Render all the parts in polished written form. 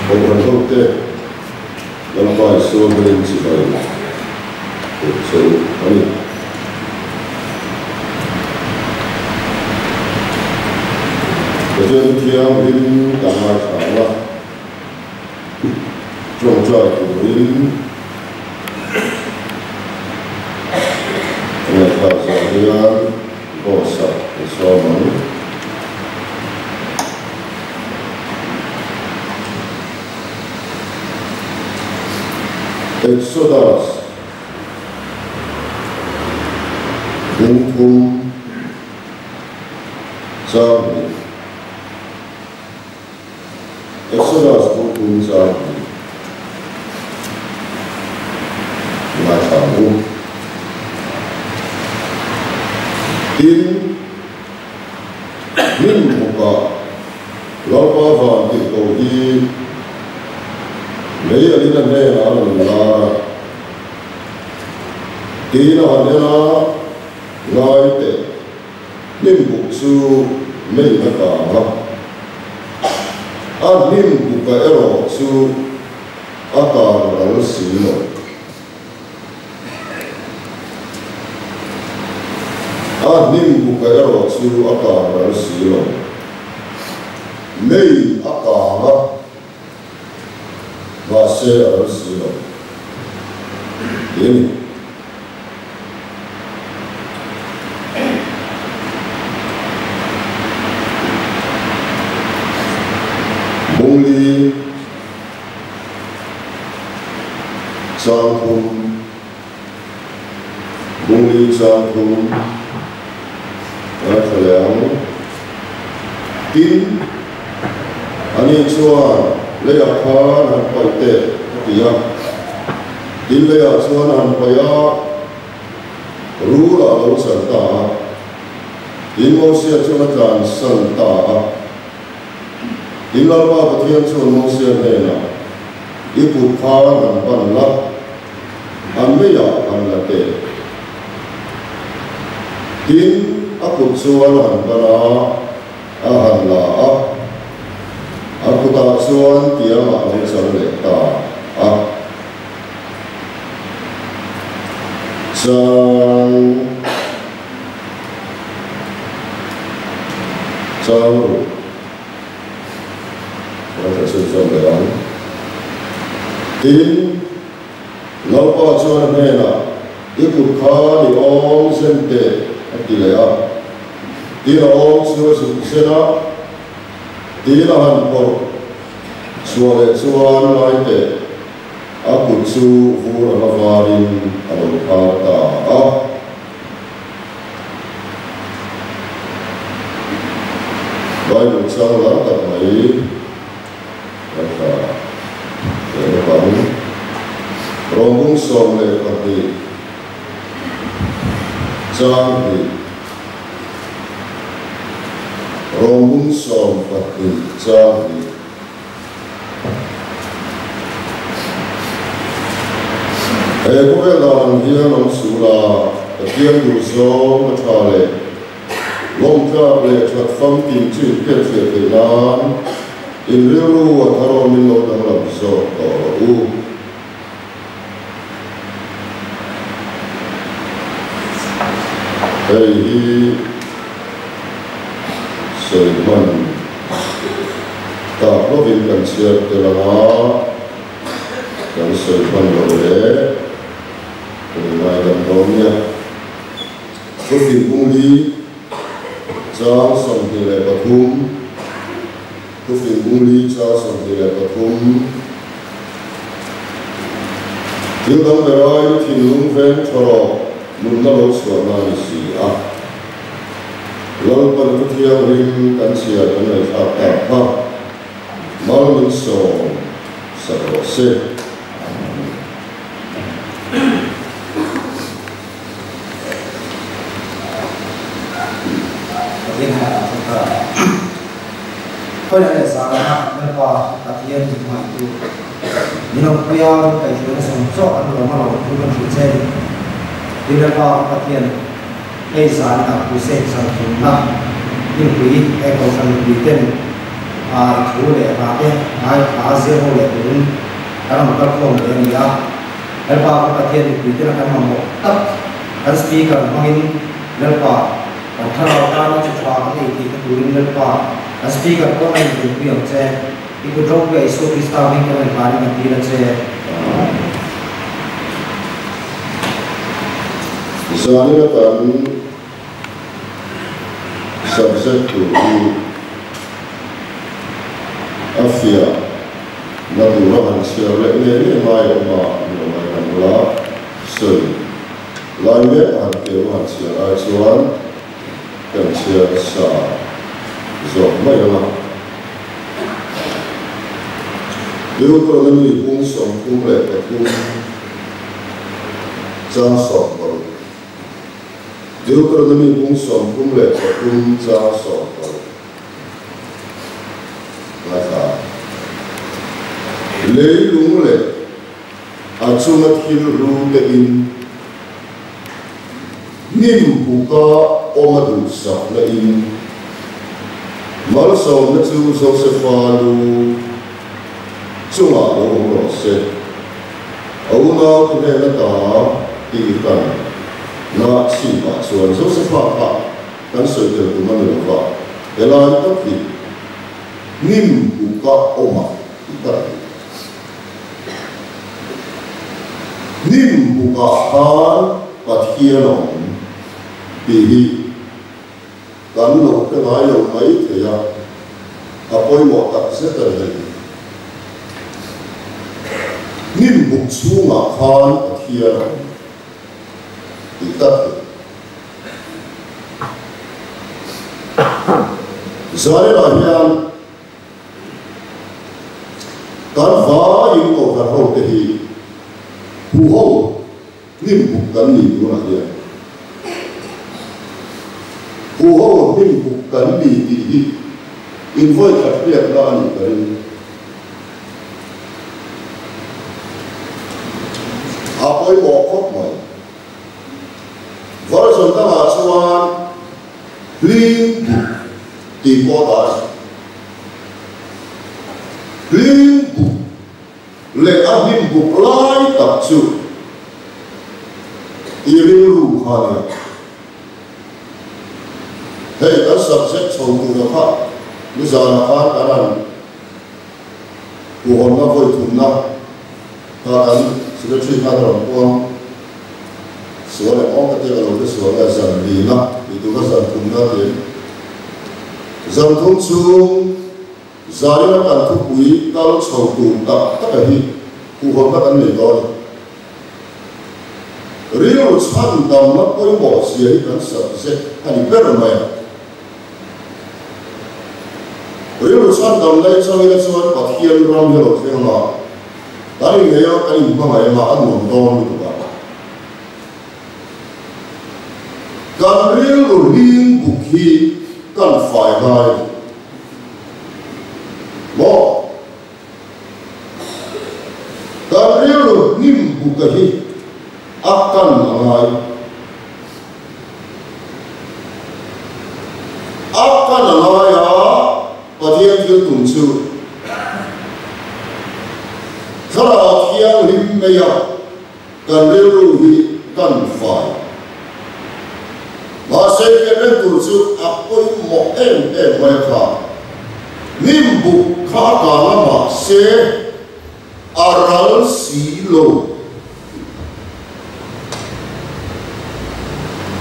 Kohhran hote Lalpa Isua hmingin chibai tur che u a ni. Pathian Thianghlim kan ngaithla ang a, tawngtai turin ngaihthlak zawh hian Boss-a i sawm ang. Exodus bungthum chang hnih. Exodus bungthum chang hnih ngaithla ang u. Tin, hnim bukah Lalpa van tirhkoh hi mei alin a hnenah a rawn lar a. Tin a han en a, Ngai teh, hnim buk chu mei a kang a, a hnim buka erawh chu a kang ral si lo. A hnim buka erawh chu a kang ral si lo. Mei a kang a, mahse a ral si lo. Tih a ni. Bungli Changthum Bungli Changthum Ngaithla leh ang. Tin, ani chuan leiah khan han paih teh a ti a. Tin, leiah chuan han paih a, rul a lo chan ta a. Tin, Mosia chuan a tlansan ta a. Tin, Lalpa Pathian chuan Mosia hnenah, I kut khan han ban la, an meiah han la teh. Tin, a kut chuan a han ban a, a han la a, a kutah chuan tiangah a lo chang leh ta a. Chang. Chang ru. Ngaithla chhunzawm leh ang. Tin, Lalpa chuan a hnenah, I kut khan i awm zen teh, a ti leh a. Tin, a awm chu a zuk zen a, tin a han phawrh chhuah leh chuan ngai teh, a kut chu vur anga varin a lo phar ta a. Bible chang lar tak mai kan hla leh bawk ang. Rawngkung 12 chang hnih Rawngkung 12 chang hnih. He khawvel dan ang hian awm suh la, Pathian duh zawng a tha leh lawmtlak leh that famkim chu inhriatfiah theih nan in rilru a thar awmin lo danglam zawk tawh rawh u. Hei hi sawi hman tak lovin kan chhiar tel ang a, kan sawi hman lo leh kan inngaihdam dawn nia. Thufing bung hi chang 23, Thufing bung li chang 23. Thil dang ber aiin thinlung veng tha rawh, nunna lo chhuahna a ni si a. Lalpan Thu Thianghlim kan chhiar kan ngaihthlak tak kha mal min sawm sak rawh se. Pathian hmaiah a thawk ta. Khawiah leh zahna Lalpa Pathian min hmangaihtu, min awmpuia min kaihhruaina zawng zawk an lawm a lo thu kan hrilh che ni. Tin Lalpa Pathian, hei zan ah crusade zan thumna hlimpui he kohhran mipui ten I thu leh hla te ngaithla zir ho leh turin kan rawn kal khawm leh a ni a. Lalpa kan Pathian mipui tena kan mamawh tak kan Speaker hmangin Lalpa kan thlarau tana chu tha kan ei theihna turin Lalpa kan Speaker pawh a inhmuhpui ang che. I kut ropuia Isua Krista hming kan rawn hlanin kan dil a che. Zanina kan subject tur hi a fiah na tura han chhiar leh ngei ngei ngai a awm a, ni lo mai kan bula sawi lai mek a han keu a han chhiar ai chuan kan chhiar sa zawk mai ang a. Deuteronomy bung 33 chang 16. Deuteronomy bung 33 chang 16. Ngaithla. Leilung leh a chunga thil hlu te in hnim buka awm a duhsakna in malsawmna chu Josefa lu chungah lo awm rawh se. A unaute hnen ata tihran na chhipah chuan Josefa kha kan sawi tel tum a ni lo va, helai tak hi hnim buka awm a tih tak a ni. Hnim bukah khan Pathian a awm tih hi kan lo hre ngai lo mai thei a, a pawimawh tak zet a ni hei. Hnim buk chhungah khan Pathian a awm tih tak hi. Zairah hian. Kan vaiin kohhran ho te hi huho hnim buk kan ni tunah hian huho hnim buk kan ni tih hi invawi khat hriatna a nih ka ring. A pawimawh khawp mai. Version dangah chuan hling buk tih pawh dah a ni. Hling buk leh a hnim buk lai tak chu i rilru kha a nia. Hei kan subject chho tura kha nizanah khan kan han Huhawmna vawi thumna kha kan Secretary khan a rawn puang sual em awm ka tia ka lo hre sual nge zan lina tih tur kha zan thumna tiin zan thum chhung zaina kan thupui kal chho tur tak taka hi huhawmna kan nei dawn a ni. Rilru chhan damna pawimawh zia hi kan subject a ni ber mai a. Rilru chhan dam lai changina chuan Pathian ram hi a lo thleng anga, kan inngei a, kan inhmangaih anga a nuam dawn lutuk a. Kan rilru hling buk hi kan fai ngai a ni maw? Kan rilru hnim buka hi a kan a ngai. A kan a ngai a, Pathian thil tum chu Thlarau Thianghlim mai a kan rilru hi kan fai. Mahse hriat reng tur chu a pawimawh em em mai a kha. Hnim buk kha a kang a mahse a ral si lo.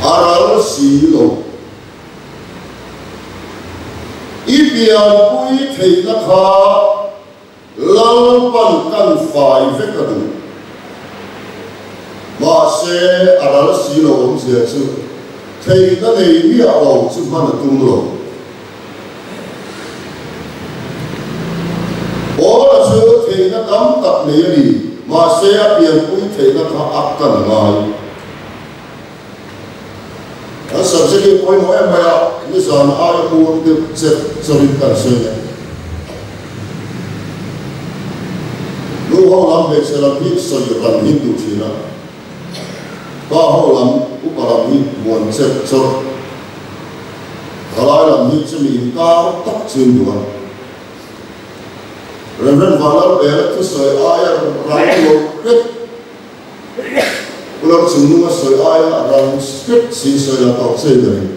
A ral si lo. I pianpui theihna kha Lalpan kan fai vek a duh. Mahse, a ral si lo awmzia chu theihna nei miah lo chu hman a tum lo. Paula chu theihna tam tak nei a ni, mahse a pianpui theihna kha a kan ngai. Kan subject hi pawimawh em mai a, nizan aia mur deuh chet chawrin kan sawi leh. Nu ho lam hmeichhe lam hi sawi ran hin duh thin a, pa ho lam upa lam hi muan chet chawrh. Thalai lam hi chumi inkar tak chu in duh a. Rev. Vanlalbela thusawi aia rang lo hret, Pu Lalchungnunga sawi aia rang hret siin sawi la tawk che ka ring.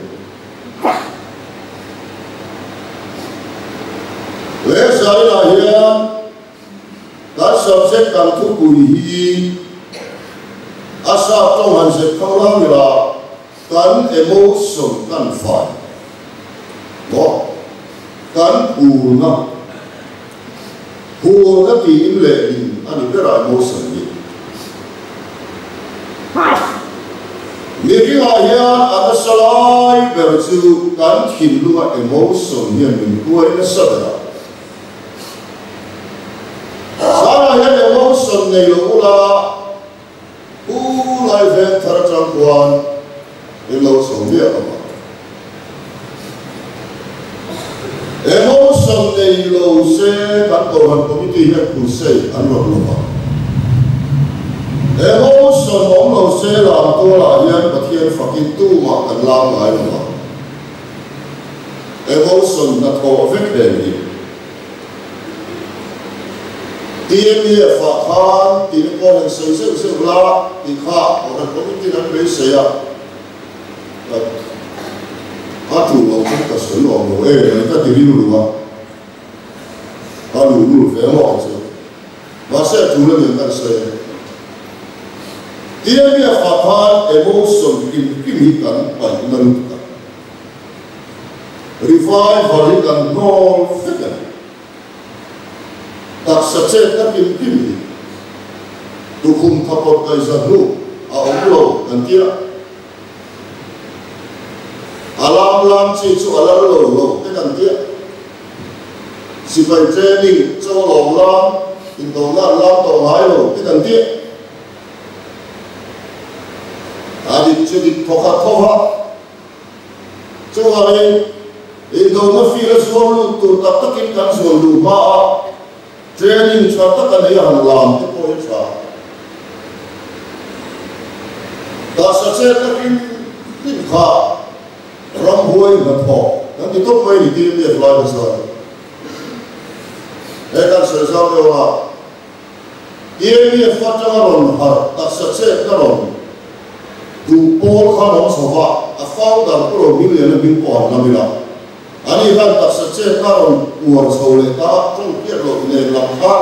He zainah hian kan subject kan thupui hi a sap tawng han zep kho lang ila kan emotion kan fai maw kan phurna phurna tiin lehling a ni ber a emotion hi. Mihringah hian a nasa lai ber chu kan thinlunga emotion hian min huai nasa ber a. Zanah hian emotion nei lo ula, Pu Lai veng thar atang khuan in lo chho miah lo ang. Emotion nei lo se kan Kohhran Committee hian crusade an rawn lo ang. Emotion awm lo se lamtualah hian Pathian fakin tumah kan lam ngai lo ang. Emotion hnathawh vek heng hi. TMEF ah khan tihna pawh han sawi zeuh zeuh la tih kha Kohhran Committee an beisei a, a tul lo chu ka sawi awm lo e mai ka ti rilru a, ka luhlul ve ngawt chu. Mahse a tul a ni ang kan sawi a. TMEF ah khan emotion hrim hrim hi kan paih na lutuk a. Revival hi kan hnawl vek a ni. Taksa chetna kim kim hi tukhum thapawt kaihza hnu a awm lo kan ti a. A lam lam chi chu a lal lo lo te kan ti a. Sipai training chaw lawm lam, indawhna an lam tawh ngai lo te kan ti a. A dik chu dik thawkhat tho va. Chuvangin, indona field a zuam lut tur tak takin kan zuan luh hma a, training tha tak a nei a han lam te pawh hi tha. Taksa chet takin hlim kha ramhuai hnathawk kan ti tawp mai ni tiin mi a hlai ta chuan he kan sawi zau deuh a. TMF atanga rawn harh taksa chetna rawn duh pawl khan awm chho va, a founder Pu Rohmingliana hming pawh an lam ila, ani khan taksa chetna rawn uar chho leh ta tawng piat loh nen lam khan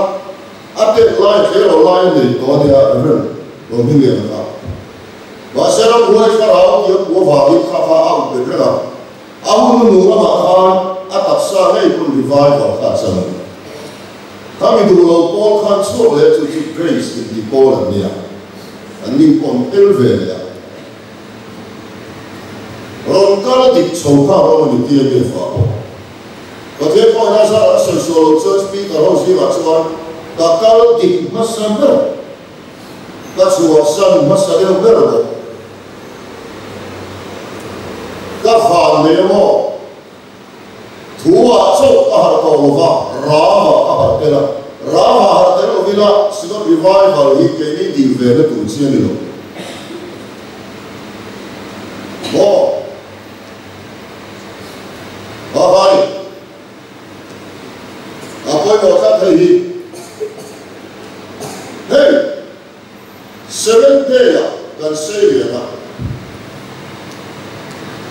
a tet lai hle lo lai a nei tawh a nia Rev. Rohmingliana kha. Mahse ramhuai thlarau tia pu avangin kha kha a up bet reng a, a hun nu lamah khan a taksa ngei pawn revival kha a chan a ni. Kha mi duh lo pawl khan chhuak leh chu chu Grace inti pawl an nia, an ning pawh an tel ve leh a. Rawn kal a dik chho kha rawng a ni TMF ah pawh. Pathian pawh ina zar a sawi sual loh chuan Speaker ho zingah chuan ka kal dik hmasa ber, ka chhuahsan hmasa deuh ber bawk. Ka van nei amaw? Thu ah chauh ka harh tawh lo va, Rama ka harh tel a. Rama harh tel lo ila Synod Revival hi keini dil ve na tur chi a ni lo. Maw? Ha hai. A pawimawh tlat hei hi. Hei! Seventh Day ah kan sei lian a,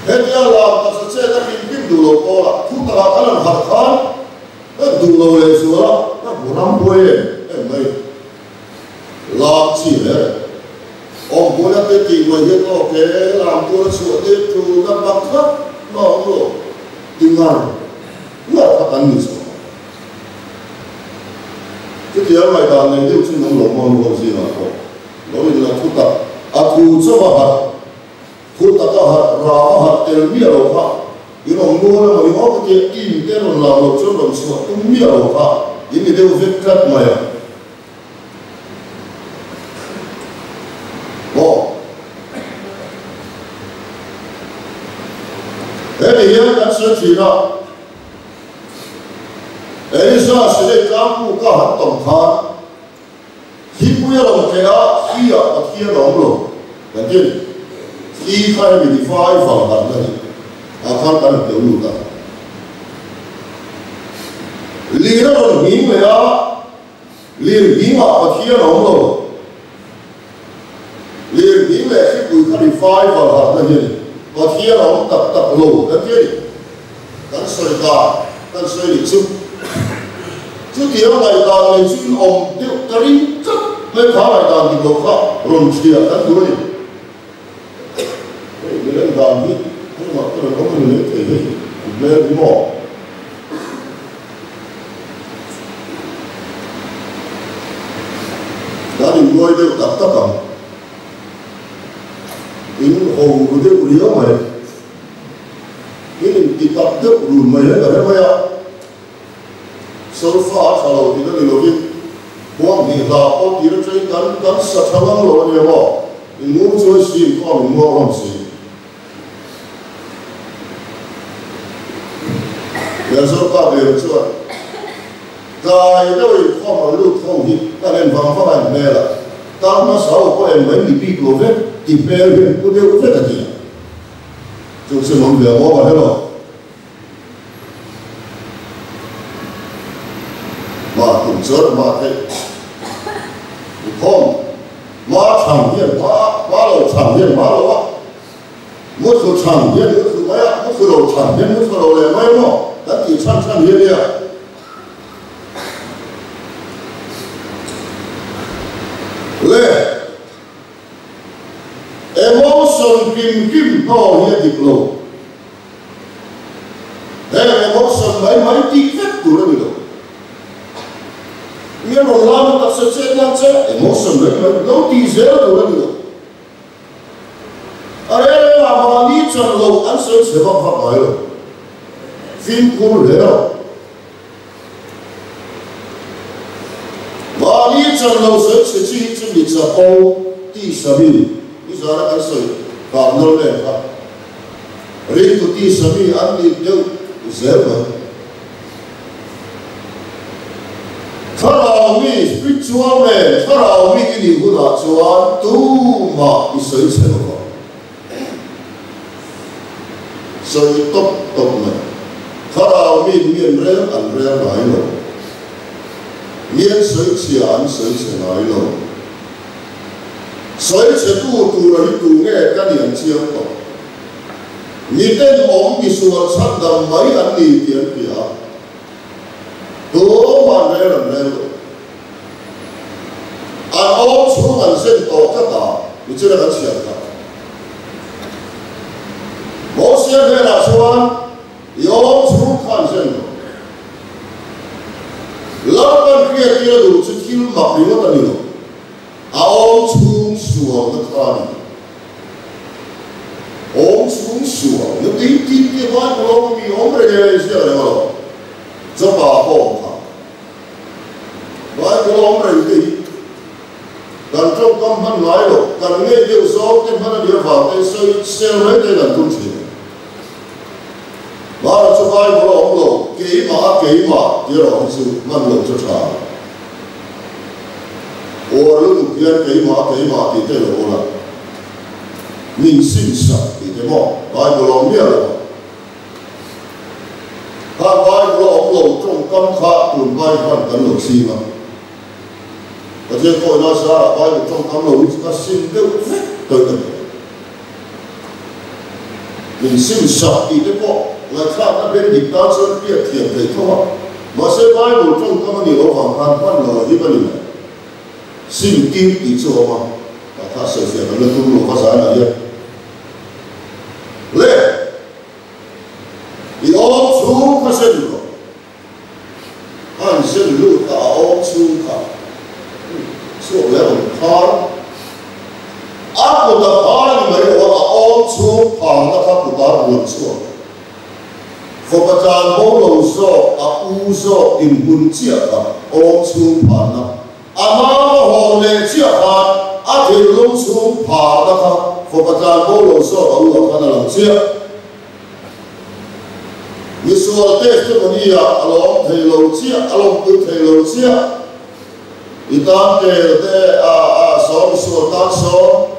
hetia lam taksa chet a hlim hlim duh lo pawl ah thu takah kan han harh khan kan duh lo leh zual a, ka hmu ram buai em em mai. Lam chi hle reng. Awm hmuna te tih mai hian aw ke lam tur a chhuah tir thu na pakhat mah awm lo ti ngar ngar kha kan ni chho. Chutiang ngaihdan nei deuh chu nang lo maw nu ho zingah pawh lo in la thu tak a thu chauh a harh, thu tak a harh, ram a harh tel miah lo kha in awm nual emaw ni aw ka tia team te rawn lam loh chuan rawn chhuah tum miah lo kha in ni deuh vek tlat mai a. Maw? Hemi hian kan sawi thin a. Elisa Sinai tlangpu ka han tawng khan thipui a rawn tleh a, thli ah Pathian a awm lo kan ti a ni. Thli kha hemi ni fai vang harhna ni ah khan kan han tel lut a. Lir a rawn nghing leh a, lir nghingah Pathian a awm lo. Lir nghing leh thlipui kha revival harhna hi a ni. Pathian a awm tak tak lo kan ti a ni. Kan sawi dan kan sawi nih chu. Chutiang ngaihdan nei chu in awm deuh ta ring tlat mai kha ngaihdan dik lo kha rawn hria kan duh a ni. Hei milem dan hi hengah te rawn awm a ni mai thei hei an hmel hi maw? Kan innuai deuh tak tak ang. In ho ru deuh riau mai. In inti tak deuh run mai hian ka hre mai a. Solfa a tha lo tih na ni lovin huang hnih hla pawh tir atangin kan kan sa tha ngam lo a nia maw? In ngur chuai si inkhawm in muang hlawm si. Lianzawrka ve chuan tlai deuh inkhawm rawn lut ho hi kan en vang vang a en hmel a, tar hmasa ho pawh en mai ni bik lo vek ti hmel hian pu deuh vek a ti a. Chu chu awm ve maw ka hre lo. Mah tum chuan mah theih inkhawm hma chhang hian hma hma lo chhang hian hma lo a, muthlu chhang hian muthlu mai a, muthlu lo chhang hian muthlu lo leh mai maw kan tih chhan chhan hi a nia. Le emotion hrim hrim hnaw hi a dik lo. Heng emotion mai mai tih vek tur a ni lo. Mi a rawn lam a taksa chet nan che emotion mai mai lo tih zel tur a ni lo. A rel rengah mahni chan loh an sawi chhe vak vak ngai lo. Fimkhur hle lo. Mahni chan lo sawi chhe chi hi chu mi chapo tisa mi nizana kan sawi kah nawlh em kha. Ringtu tisa mi an ni deuh zel mai. Thlarau mi, spiritual man, thlarau mi i nih hunah chuan tumah i sawi chhe lo vang. Sawi tawp tawp mai. Thlarau min mi an rel an rel ngai lo. Mi an sawi chhia an sawi chhe ngai lo. Sawi chhe tu tura hi tu nge ka ni an chiang tawh. Miten awm misual chhandam mai an ni tih an hria. Tumah an rel an rel lo. An awm chhung an zen tawh tlat a, nichina kan chhiar kha. Mosia hnenah chuan, I awm chhung kha an zen lo. Lalpan hriattir a duh chu thil mak ringawt a ni lo, a awm chhung sualna kha a ni. Awm chhung sualna tih tih tih Bible a awm a mi awm reng e, ziak reng a lo. Joba pawh awm kha. Bible awm reng te hi kan tawngkam hman ngai lo, kan ngei deuh zawng te hman a nih avang te sawi sel mai te kan tum thin. Mara chu Bible a awm lo, keimah a keimah tih erawh hi chu hman lo chu tha. Uar lutuk hian keimah a keimah tih te lo awl a, min sim sak tih te maw Bible a awm miah lo a. Kha Bible a awm lo tawngkam kha tun hmai hman kan lo ching a. Pathian kawina zarah Bible tawngkam lo hi chu ka sim deuh vek tawih ka ni. Min sim sak tih te pawh ngaihthlakna beng dik tan chuan hriat thiam theih tho a. Mahse Bible tawngkam a nih loh vang khan hman lo a him a ni mai. Sim tir tih chu a awm a, tah kha sawifiah kan la tum lo va zai lah hian. Le! I awm chhung kha zen rawh. A an zen lut a, a awm chhung kha chhuak leh rawn phar. A kut a phar a ni mai lo a, a awm chhung pharna kha kut a rawn chhuak. Fapa tlan bo lo zawk, a u zawk dinhmun chiah kha awm chhung pharna. A mama hawn leh chiah khan a thinlung chhung pharna kha fapa tlan bo lo zawk a u ah khan a lang chiah. Misual testimony ah a lawm thei lo chiah, a lawmpui thei lo chiah. I tan tel te a a saw misual tan saw,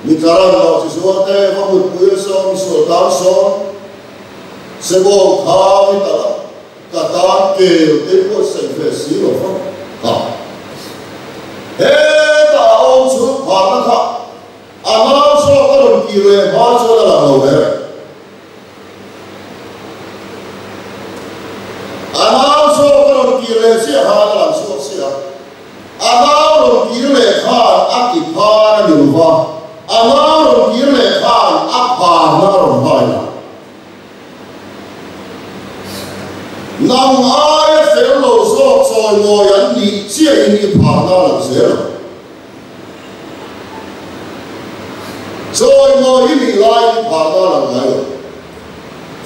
mi tlaran lo chi zuar te va mutpui a saw misual tan saw, sebawng kha mi tal a. Ka tan kel te buatsaih ve si lo va ka. Hetah a awm chhung pharna kha a nau zawk a rawn kir leh hma chuan a lang lo ber. A nau zawk a rawn kir leh chiah khan a lang chhuak chiah a. A nau rawn kir leh khan a ti phar a ni lo va, a nau rawn kir leh khan a pharna a rawn hai la. Nang aia fel lo zawk chawimawi an nih chiahin i pharna a lang zel ang. Chawimawi i nih laiin i pharna a lang ngai lo.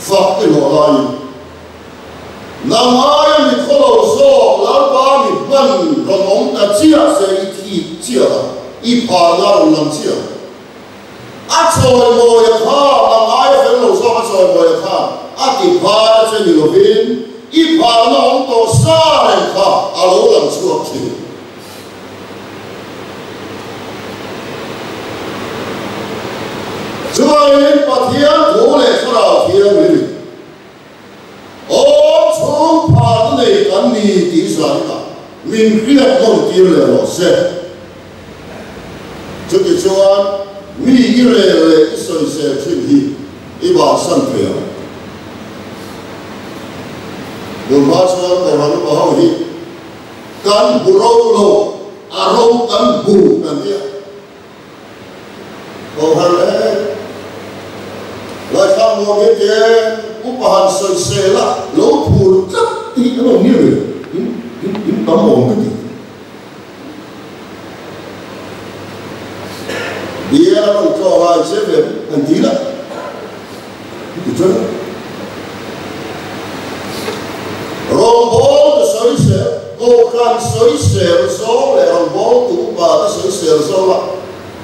Fak i hlawh laiin. Nang aia mi khaw lo zawk Lalpa mi hman rawn awm ta chiah se i thip chiah a, i pharna a rawn lang chiah ang. A chawimawi a khan, a ngai a fel lo zawk a chawimawi a khan a ti phar a che ni lovin i pharna awm tawh sa reng kha a lo lang chhuak thin. Chuvangin Pathian thu leh Thlarau Thianghlim awm chhung pharna nei kan ni tih zan min hriat nawn tir leh rawh se. Chutichuan, mi i rel leh i sawisel thin hi i bansan thei ang. Tunhma chuan Kohhran upa ho hi kan hmu ro lo, a ro kan hmu kan ti a. Kohhran leh Ngaithla nuam hi te upa han sawisel a lo phur tlat tih an awm nge in in tam awm ka ti. Bial a rawn tlawh lai che ve an ti la ti chuan Rawngbâwl te sawisel, Kohhran sawisel zawng leh rawngbâwl tu upa te sawisel zawnga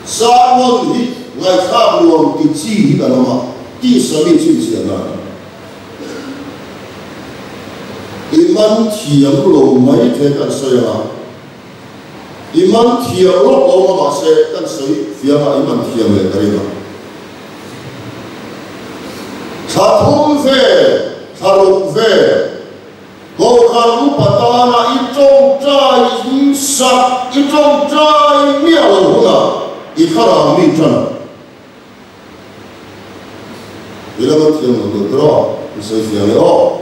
sermon hi ngaihthlak nuam ti chi hi kan awm a, tisa mi chhinchhiah nan. I man thiam lo mai the kan sawi ang a, i man thiam lawk lo a mahse kan sawi fiam a, i man thiam leh ka ring a. Thla thum ve, thla ruk ve, Kohhran upa tana i tawngtai in sak, i tawngtai miah lo hunah i thlarau mi tan ang. I la man thiam lo tur tawh a, i sawi fiah leh aw.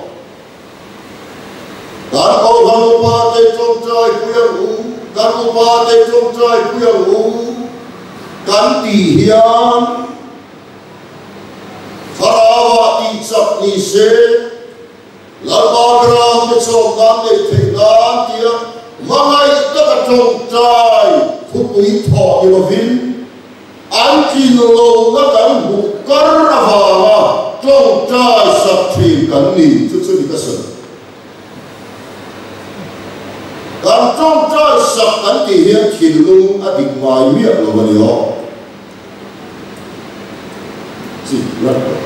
Kan Kohhran upa te tawngtai pui ang u, kan upa te tawngtai pui ang u kan tih hian Thlarauah tih chak ni se, Lalpa ram te chawm nan neih theih nan tia hmangaih taka tawngtai thupui thawh ni lovin, an tlin lohna kan hmuh kar avanga tawngtai sak thin kan ni chu chu ni ka sawi. Kan tawngtai sak kan tih hian thinlung a dik ngai miah lo a ni aw. Chi ngat lo.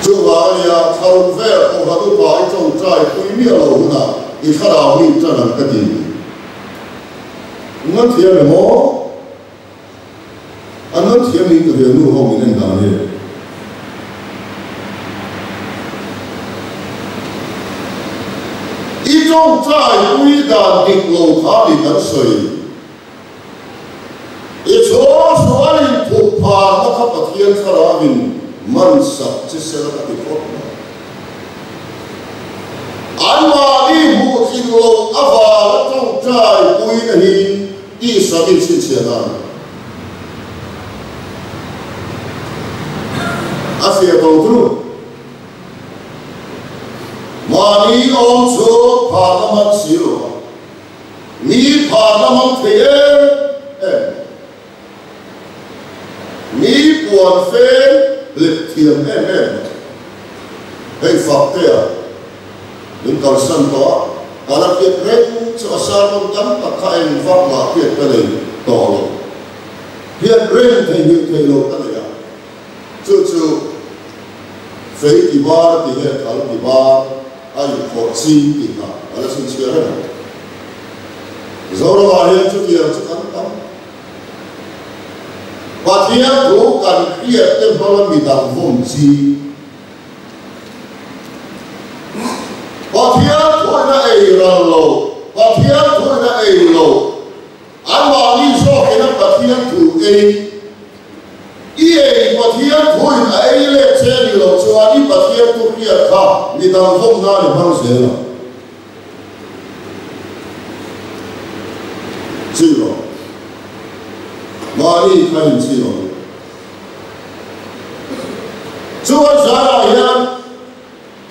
Chuvang a nia, thlaruk vel Kohhran upa i tawngtai pui miah lo hunah i thlarau mi tan ang ka ti. Ngan thiam em aw? An ngan thiam niin ka hria nu ho min en dan hi. I tawngtai pui dan dik lo kha ni kan sawi. I chhawng sualin thup pharna kha Pathian thlarauin man sak che sela ka ti khawp mai. Anmahni hmuhtlin loh avanga tawngtai puina hi tisa mi chhinchhiah nan a fiah ko chu. Mahni awm chu pharna man si lo a. Mi pharna hmang thei em em, mi puan feng hlep thiam em em mai. Hei Faktea min kalsan tawh a, ka la hriat reng chu a sermon tam tak kha eng vak mah hriat ka nei tawh lo. Hriat reng theihnghilh thei lo ka nei a, chu chu fei ti bar ti nge thal ti bar. A inkhawh ching tih kha a la chhinchhiah reng ang. Zoramah hian chutiang chu kan tam. Pathian thu kan hriat te hmanga midang vawm chi. Pathian thuin a ei ral lo, Pathian thuin a ei lo, anmahni zawkin a Pathian thu ei. I ei Pathian thuin a ei leh che ni loh chuan i Pathian thu hriat kha midang vawm nan i hmang zel ang. Chi rawh. Mahni kha in chi rawh. Chuan zanah hian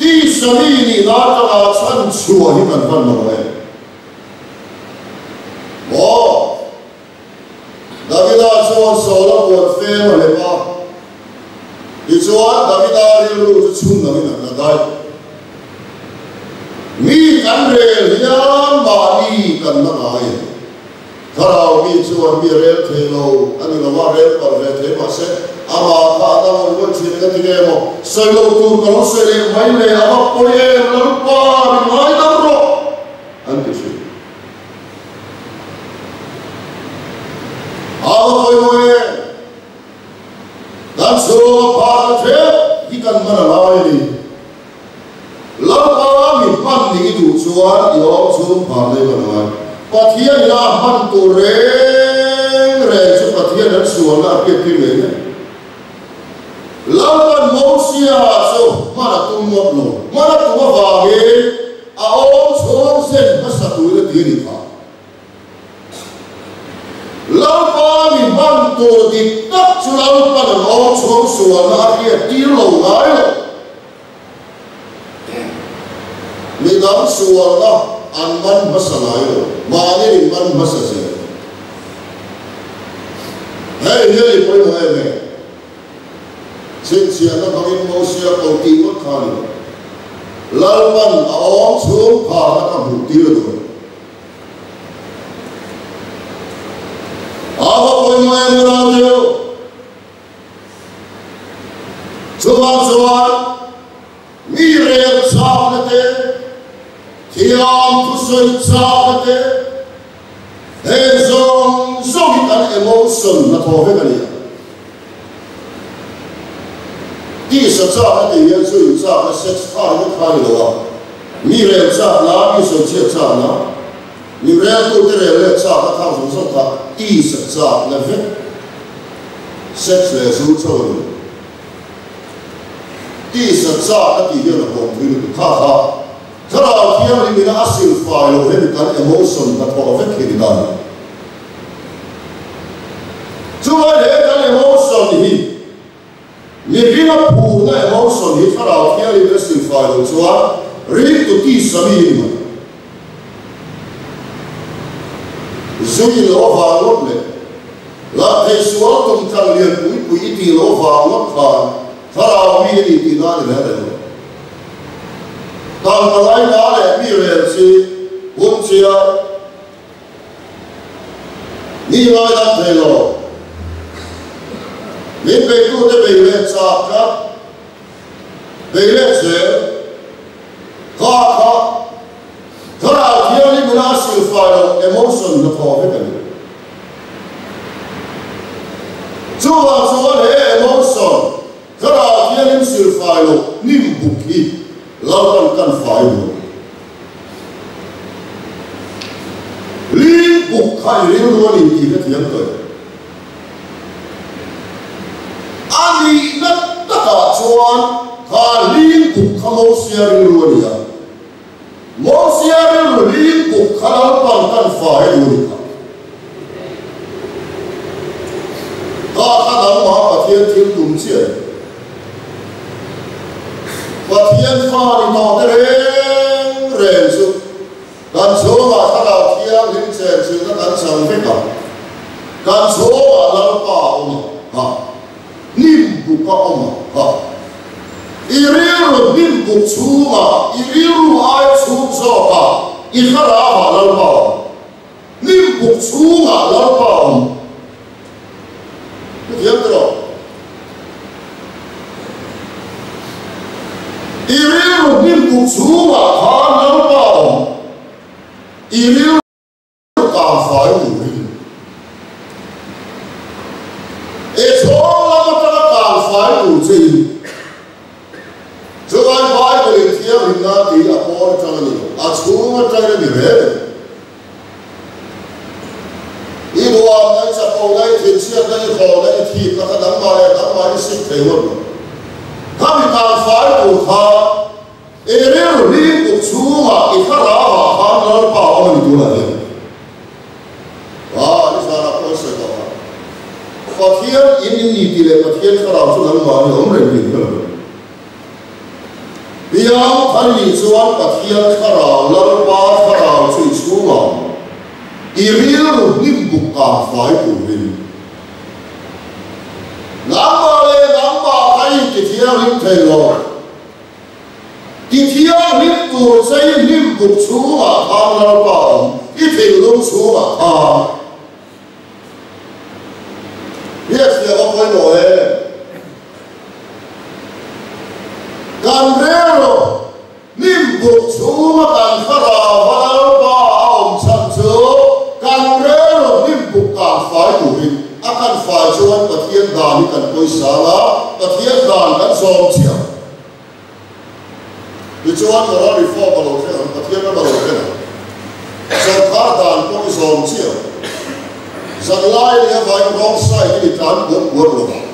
tisa mi nihna atanga chhan chhuah hi kan hman lo e. Maw? Davida chuan Saula puan fem a hlep a, tichuan Davida rilru chu chhun loin a la daih. Mi kan rel hian mahni kan la ngai em? Thlarau mi chuan mi a rel thei lo a ni lo a, rel palh ve thei mahse amah kha a dang awm ngawih thin eng a ti nge maw? Sawi lo tur ka lo sawi leh mai le, a va pawi em Lalpa min ngaidam rawh an ti thin. A va pawi maw em? Kan chhunga phar na ṭheuh hi kan man a lai a ni. Lalpa mi hman nih i duh chuan i awm chhung phar nei man a ngai. Pathian ina a hman tur reng reng chu Pathian an sualna a hriat tir ngei ngei. Lalpan Mosia chu hman a tum ngawt lo. Hman a tum avangin a awm chhung zen hmasa turin a ti a nih kha. Lalpa mi hman tur dik tak chu Lalpan an awm chhung sualna a hriat tir lo ngai lo. Midang sualna an man hmasa ngai lo, mahni in man hmasa zel. Hei hi a ni pawimawh em em? Chhinchhiahna hmangin Mosia ko tih ngawt kha a ni lo. Lalpan a awm chhung pharna ka hmuh tir a duh. A va pawimawh em unau deuh? Chuvang chuan mi rel chakna te, thiam thusawi chakna te, heng zawng zawng hi kan emotion hnathawh vek a ni a. Tisa chakna tih hian chu inchakna sex kha ringawt kha a ni lo a, mi rel chakna, mi sawichhiat chakna, Mi reltute rel leh chak a thak zawng zawng kha tisa chakna vek, sex leh zu chauh a ni. Tisa chak a tih hian a bawm thui lutuk kha kha Thlarau Thianghlim ina a silfai loh hemi kan emotion hnathawh vek hi ni ta ni. Chuvai he kan emotion hi mihringa phurna emotion hi Thlarau Thianghlim ina silfai loh chuan ringtu tisa mi hi ni mai. Zui lo avang ngawt leh Lalthei sual tum tlang lian pui pui i tih lo avang ngawt khan Thlarau mi a ni tih nan i rel reng lo. Tangka laina leh mi rel chi hun chiah mi ngaidam thei lo. Min beitute bei leh chak tlat. Bei leh zel kha kha Thlarau Thianghlim ina a silfai loh emotion hnathawh vek a ni. Chuvang chuan he emotion Thlarau Thianghlim silfai loh hnim buk hi Lalpan kan fai duh. Lim buk kha i rilru a ni tih ka thiam tawh em? A nihna takah chuan kha hlim buk kha Mosia rilru a ni a. Mosia rilru hlim buk kha Lalpan kan fai a duh a ni kha. Kha kha nangmah Pathian thil tum chiah a ni. Pathian fa ni tawh te reng reng chu kan chhungah Thlarau Thianghlim chenchilhna kan chang vek a, kan chhungah Lalpa a awm a, ha, hnim buk a awm a, ha. I rilru hnim buk chhungah, i rilru ai chhung zawkah i Thlarauah Lalpa a awm. Hnim buk chhungah Lalpa a awm. Hetiang te rawh. I rilru hnim buk chhungah khan Lalpa a awm. I rilru kang fai turin. E chhawng lam atanga kang fai tur che in. Chulai Bible in thianghlimna tih a pawn atang a ni. Re re. I duhamna, i chapona, i thinchhiatna, i hlawhna, i thipna kha nangmah leh nangmah i sik thei ngawt lo. Khami kang fai tur kha i rilru hlim kut chhungah i thlarauah khan Lalpa a awm a ni tunah hian. Ah, nizanah pawh an sawi tawh kha. Pathian in in ni tih leh Pathian thlarau chu nangmahni awm reng tih kha lo. Piang thar nih chuan Pathian thlarau, Lalpa thlarau chu i chhungah i rilru hnim buk kang fai turin nangmah leh nangmah kha i intithianghlim thei lo. Tithianghlim tur che i hnim buk chhungah khan Lalpa awm, i thinlung chhungah khan. Hriatfiah va pawimawh em? Kan rilru hnim buk chhunga kan thlarau va Lalpa a awm chhan chu kan rilru hnim buk kang fai turin a kan fai chuan Pathian dan hi kan pawisa la, Pathian dan kan zawm chiah. Tichuan moral reform a lo thleng ang, Pathian ram a lo thleng ang. Sorkar dan pawh i zawm chiah ang. Zanlai leh a vain wrong side in i tlan buat buat lo ang.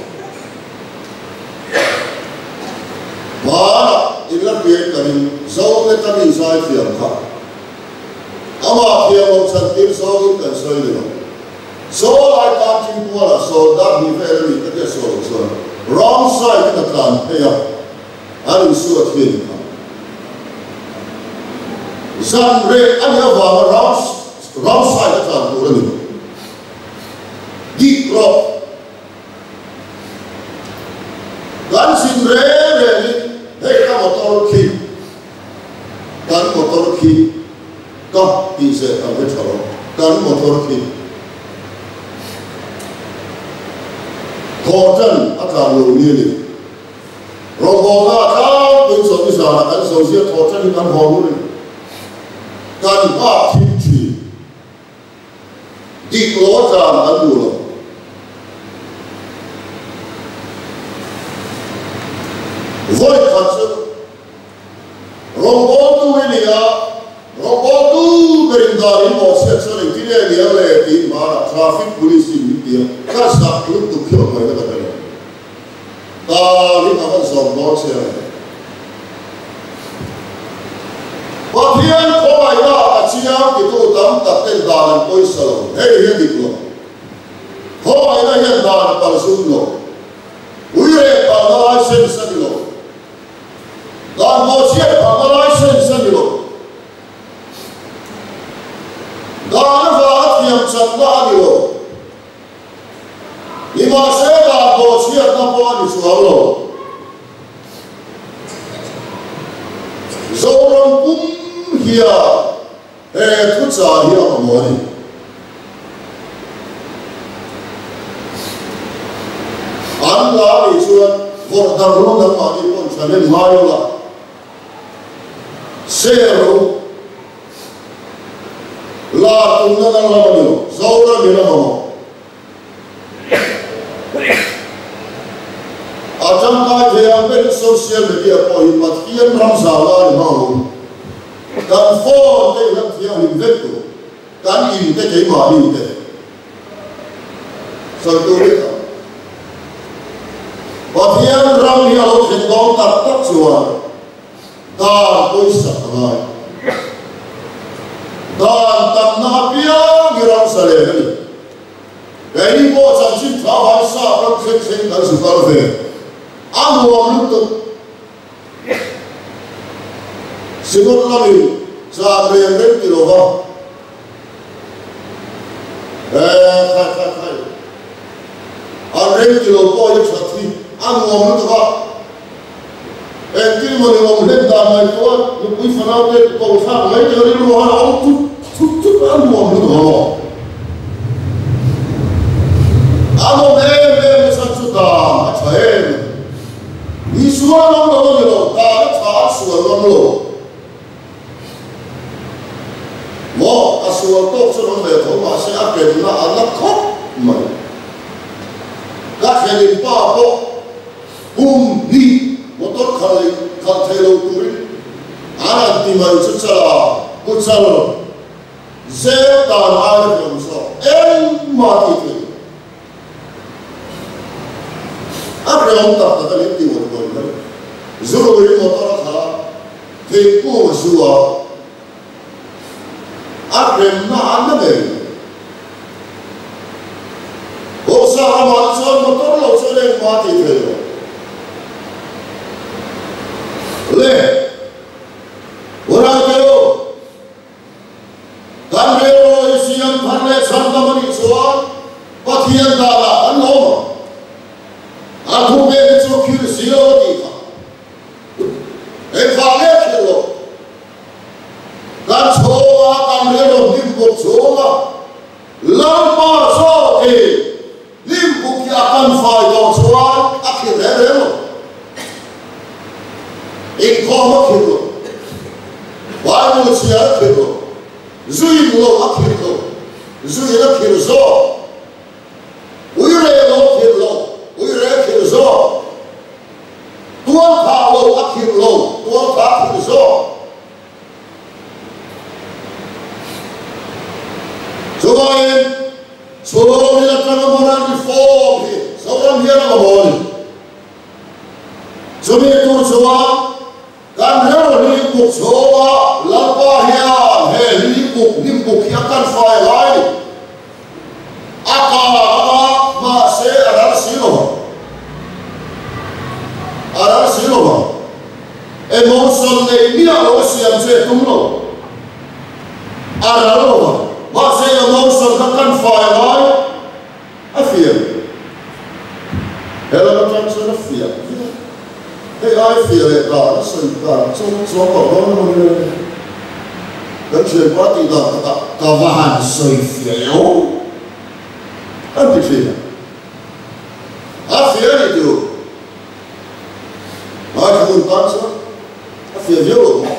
Hmanah in la hriain kan in zo te ta mi zai thiam kha. Amah thiam lo chhan tir zawngin kan sawi ni lo. Saw lai tan Chingpualah saw dar hnih vel a nih ka tia saw loh chuan wrong side in a tlan phei a, an insu a thi a ni kha. Zan reh a nih avanga wrong wrong side a tlan tur a ni lo. Dik rawh. Kan zin reng rengin hei ka motor khi kan motor khi Ka tih zeh tam hi tha lo. Kan motor khi thaw tan a tlan lo ni a ni. Rawngbawlna a tlangpui chawlh ni zanah kan zo zia thaw tan hi kan haw lut a ni. Kan nghak thim thin. Dik lo a tlan kan duh lo. Vawi khat chu Rawngbawltu i ni a, rawngbawltu berin dan in bawhchhiat chuan engtin nge ni ang le tiin hmanah traffic police in min ti a, ka zak lutuk hi awm mai na ka hre lo. Dan hi ka van zawm dawn che ang em? Pathian khawngaihna ah ka chiang titu tam tak ten dan an pawisa lo, hei hi a dik lo. Khawngaihna hian dan a palzum lo. Ui reh palna license a ni lo. Dan bawhchhiat phahna license a ni lo. Dan avanga thiam chatna a ni lo. Nimahse dan bawhchhiatna pawh a ni chuang lo. Zoram pum hian he thuchah hi a mamawh a ni. An la nih chuan vawrh dar ru nangmahni pawn tha hnem ngai ula, share ru, la tumna nan lam a ni lo, Zoram in a mamawh. A tangkai thei ang ber social media pawh hi Pathian ram zau la a ni hmang lo. Kan phone te i hlam thianghlim vek tur, kan in te keimahni te sawi tur hi a tam. Pathian ram hi a lo thlen dawn tak tak chuan dan pawisa a ngai. Dan tamna apiang hi ram zalen a ni. Keini pawh chanchin tha vai sap ram thleng thleng kan zu kal ve. A nuam lutuk. Synod lamin zan reng reng ti lova eh khai khai khai an reng ti lo pawh hi that hi a nuam lutuk a. Engtin maw ni awm hlen dan mai chuan nupui fanau te ko thlak mai te rilru han a awm thut thut thut a nuam lutuk ang aw. A nawm em em na chhan chu dan a tha em a ni. Isua ngam lo a ni lo, dan a tha a sual ngam lo. Maw a sual tawk chu rawng ve tho mahse a kenna a la khawp mai. Ka thlenin pa pawh Kum hnih motor khalh leh khalh thei lo turin an han ti mai chu chala pu chal. Zel dan aia hlawm zawk engmah tih theih loh. A hrehawm tak tak a ni ti ngawt ngawt mai. Zu ruiin motor a khalh a, thingkung a zu a, a hremna a na ngei lo. Bawksa ramah chuan motor lo chuan engmah tih theih loh. Le, Unau u, Kan rilru hi siam thar leh chhandam a nih chuan Pathian danah kan lawm ang. A thu pek hi chu khirh si lo a tih kha. Engvah nge khirh lo? Kan chhunga kan rilru hlim bawk chhunga Lalpa zawk hi hlim buk hi a kan fai tawh chuan a khirh reng reng lo. Inkhawm a khirh lo. Bible chhiar a khirh lo. Zuin lo a khirh lo. Zuin a khirh zawk. Uire lo a khirh lo. Uire a khirh zawk. Tualthah lo a khirh lo. Tualthah a khirh zawk. Chuvangin, chhungin atanga moral reform hi Zoram hian a mamawh a ni. Chumi tur chuan kan reu hlim buk chhunga Lalpa hian he hlim buk hlim buk hi a kan fai lai a ni. A kang anga mahse a ral si lo vang. A ral si lo vang. Emotion nei miah lo a siam che tum lo. A ral lo vang. Mahse emotion kha kan fai lai a fiah. He lam atang chuan a fiah viau. Hei ai fiah leh dan a sawi dan chu chuang tawh dawn emaw ni le? Kan thianpa tih dan takah ka va han sawi fiah eo an ti thin a. A fiah a nih tur. Ngaithla hun tan chuan a fiah viau lo maw?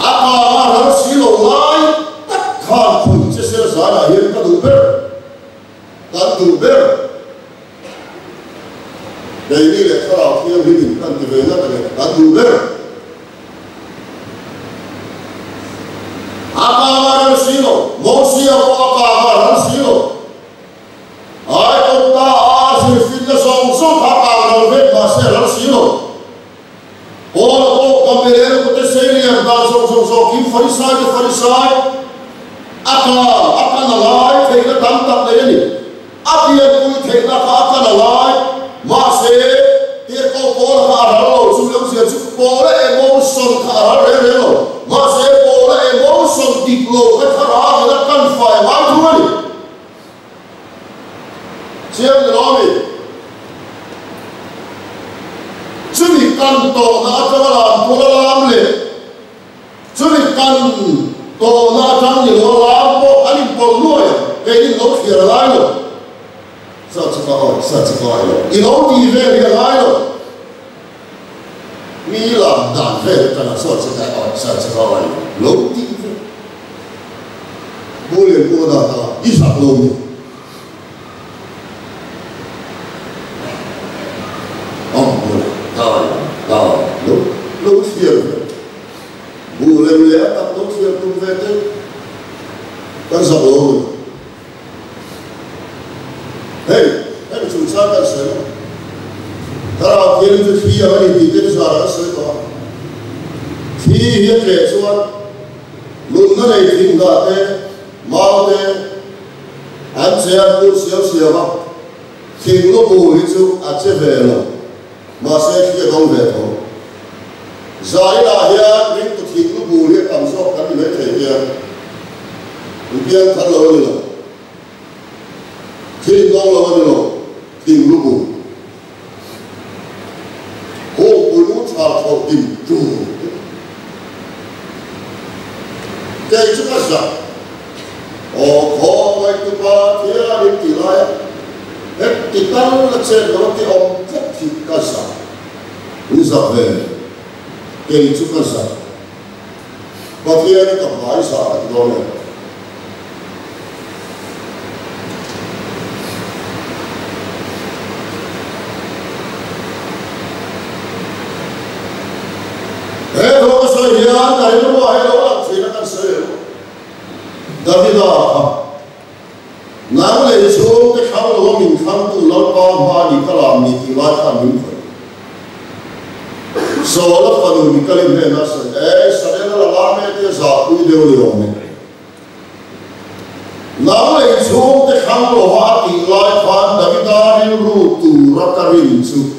A kanga ral si lo lai tak khan khawi che sel zanah hian ka duh ber, kan duh ber. Keini leh thlarau thianghlim in kan ti ve ngat a ni, kan duh ber. A kanga ral si lo, Mosia pawh a kanga ral si lo. Ai kawngka a zirfinna zawng zawng kha kang ral vek mahse a ral si lo. Paula pawh Gamaliel kute seilian dan zawng zawng zawkin Farisai te Farisai a kang a kan a lai theihna tam tak nei a ni. A pianpui theihna kha a kan a lai mahse tirhkoh Paula kha a ral lo. Chu lem zia chu Paula emotion kha a ral reng reng lo. Mahse Paula emotion dik lo kha thlarau in a kan fai ngai thung a ni. Chiang ni lo a mi? Chumi kan tawhna atanga lam kual a lam leh chumi kan tawhna atang ni lo a lam pawh an inpawlh nuai a, keinin lo thliar a lai lo. Sa chu ka awi, sa chu ka awi lo. I lo tih vel hi a lai lo. Mi lam dan vel atanga sa chu ka awi, sa chu ka awi lo tih vel. Pu leh Pu dan a i zak lo ni. Ang pu leh dan dan lo lo thliar ve. Buh lem leh a tak lo thliar tum ve te kan zak lo ni. Hei, hemi chungchang kan sawi lo. Thlarau thianghlim chu thli ang a ni tih te zar an sawi tawh a. Thli hi a tleh chuan Nunna nei thingdah te, mau te an che an pur siam siam a, thing lu bu hi chu a che ve lo, mahse thli a dawng ve tho. Zainah hian ringtu thing lu bu hi a tam zawk kan ni mai thei hian inpiang thar lo a ni lo, thing dawng lo a ni lo, thing lu bu. Kawngpui lu tha thlawh dim tur te. Kei chu ka zah. Aw khawngaih tupa thian in ti lai a, heti tal a chet lo a ti awm tlat hi ka zah. In zah ve, kei chu ka zah. Pathian i ka hmai zah ka ti dawn em? He thu ka sawi hian Hian ka rilruah hi lo lang thin a kan sawi lo. Davida kha nang lei chhungte thlang lo a min thlangtu Lalpa hma ni ka lam ni tih lai khan min khawih. Saula fanu Mikali hnenah a sawi, Ei, Sarela la lam e tia zahpui deuh ni awm e. Nang lei chhungte thlang lo a a tih lai khan Davida rilru tura ka rin chu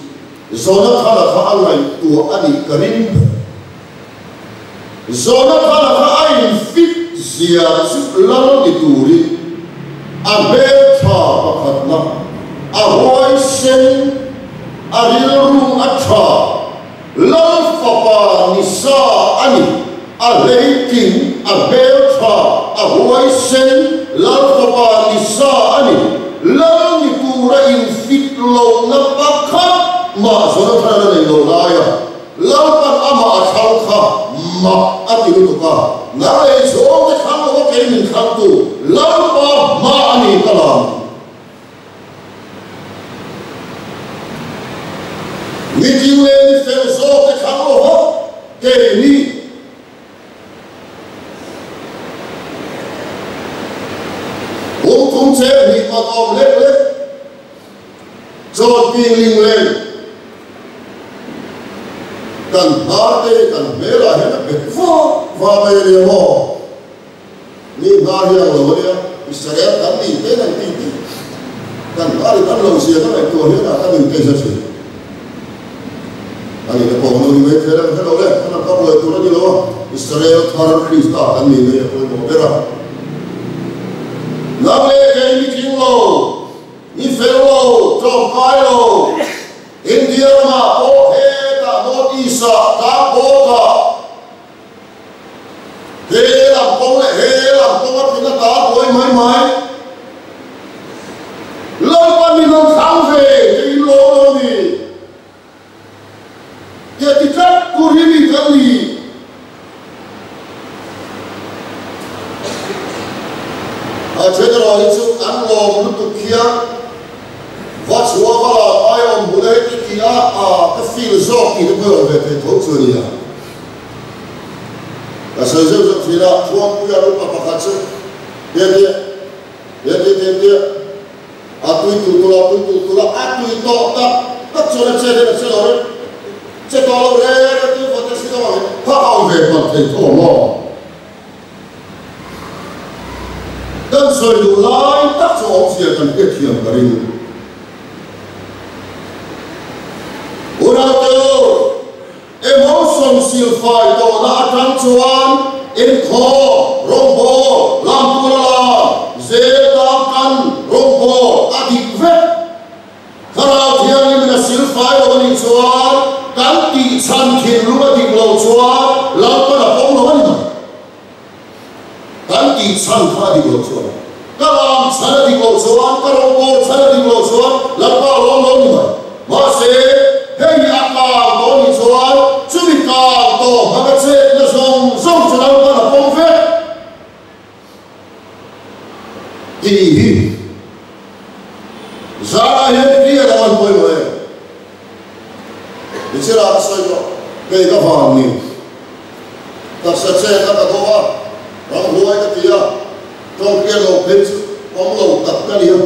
Jonathana kha a ngaihtuah a nih ka ring ber. Jonathana kha a infit zia chu lal ni turin a hmeltha pakhatna, a huaisen, a rilru a tha, lal fapa ni sa a ni, a hleitling, a hmeltha, a huaisen, lal fapa ni sa a ni, lal ni tura infit lohna pakhat mah Jonathana nei lo laia. Lalpan amah a thlang kha mak a ti lutuk a, nang lei chhawng te thlang lo a kei min thlangtu Lalpa hma a ni ka lam ti. Miting leh mi fel zawk te thlang lo a kei ni. Kum thum cheng hnih man awm lek lek. Chawn ping ling leng kan hnar te hi kan hmelah hian a bet vak vak mai a nia maw? Mi hnar hi ang lo a nia, Israel kan nih te kan ti tih kan hnar in an lo zia ka ngaihtuah hian a ka nui te za thin. A nih na pawh lo ni mai thei reng hre lo le, kan ang ka buai tur a ni lo a, Israel thar Krista kan nih na hi a pawimawh ber a. Nang leh kei mi tling lo. Mi fel lo, tlawmkai lo, India ramah pawh hetah North East ah tlang bawkah he lam kawng leh he lam kawng a tling a tal buai mai mai. Lalpan min rawn thlang ve te in lawm lo ni. Tia ti tlat tur hi mi kan ni. A then erawh hi chu an lawm lutuk hian va chhuah va lam ai awm hmun a heti ti a, a ka feel zawk tih te pawh i awm ve thei tho chu a nia. Ka sawi zeuh zeuh thin a, Thuampuia upa pakhat chu Tiatia, tiatia, tiatia. A tui tu tula, tui tu tula, a tui tawh tak tak chuan a chet in a che lo reng, che tawh lo reng a tui vawt a si deuh ang kha a awm ve hman thei tho maw? Kan sawi duh lai tak chu awmzia kan hriatthiam ka ring. Unaute u, Emotion silfai tawhna atang chuan inkhaw, rawngbawl, lamtual a lam, zel tang kan rawngbawl a dik vek. Thlarau Thianghlimin a silfai lo a nih chuan kan tih chhan thinlung a dik loh chuan Lalpan a pawm lo a ni mai. Kan tih chhan kha a dik loh chuan, ka lam chhan a dik loh chuan, ka rawngbawl chhan a dik loh chuan Lalpa a lawm lo ni mai. Mahse, hei hi a kang tawh nih chuan chumi kang tawh hmanga chetna zawng zawng chu Lalpan a pawm vek tih hi zanah hian clear a rawn pawimawh em? Nichirah ka sawi tawh, kei ka van ni. Taksa chet a ka dawh a, ramhuai ka ti a, tawngpian lo phei chu awm lo tak ka ni a,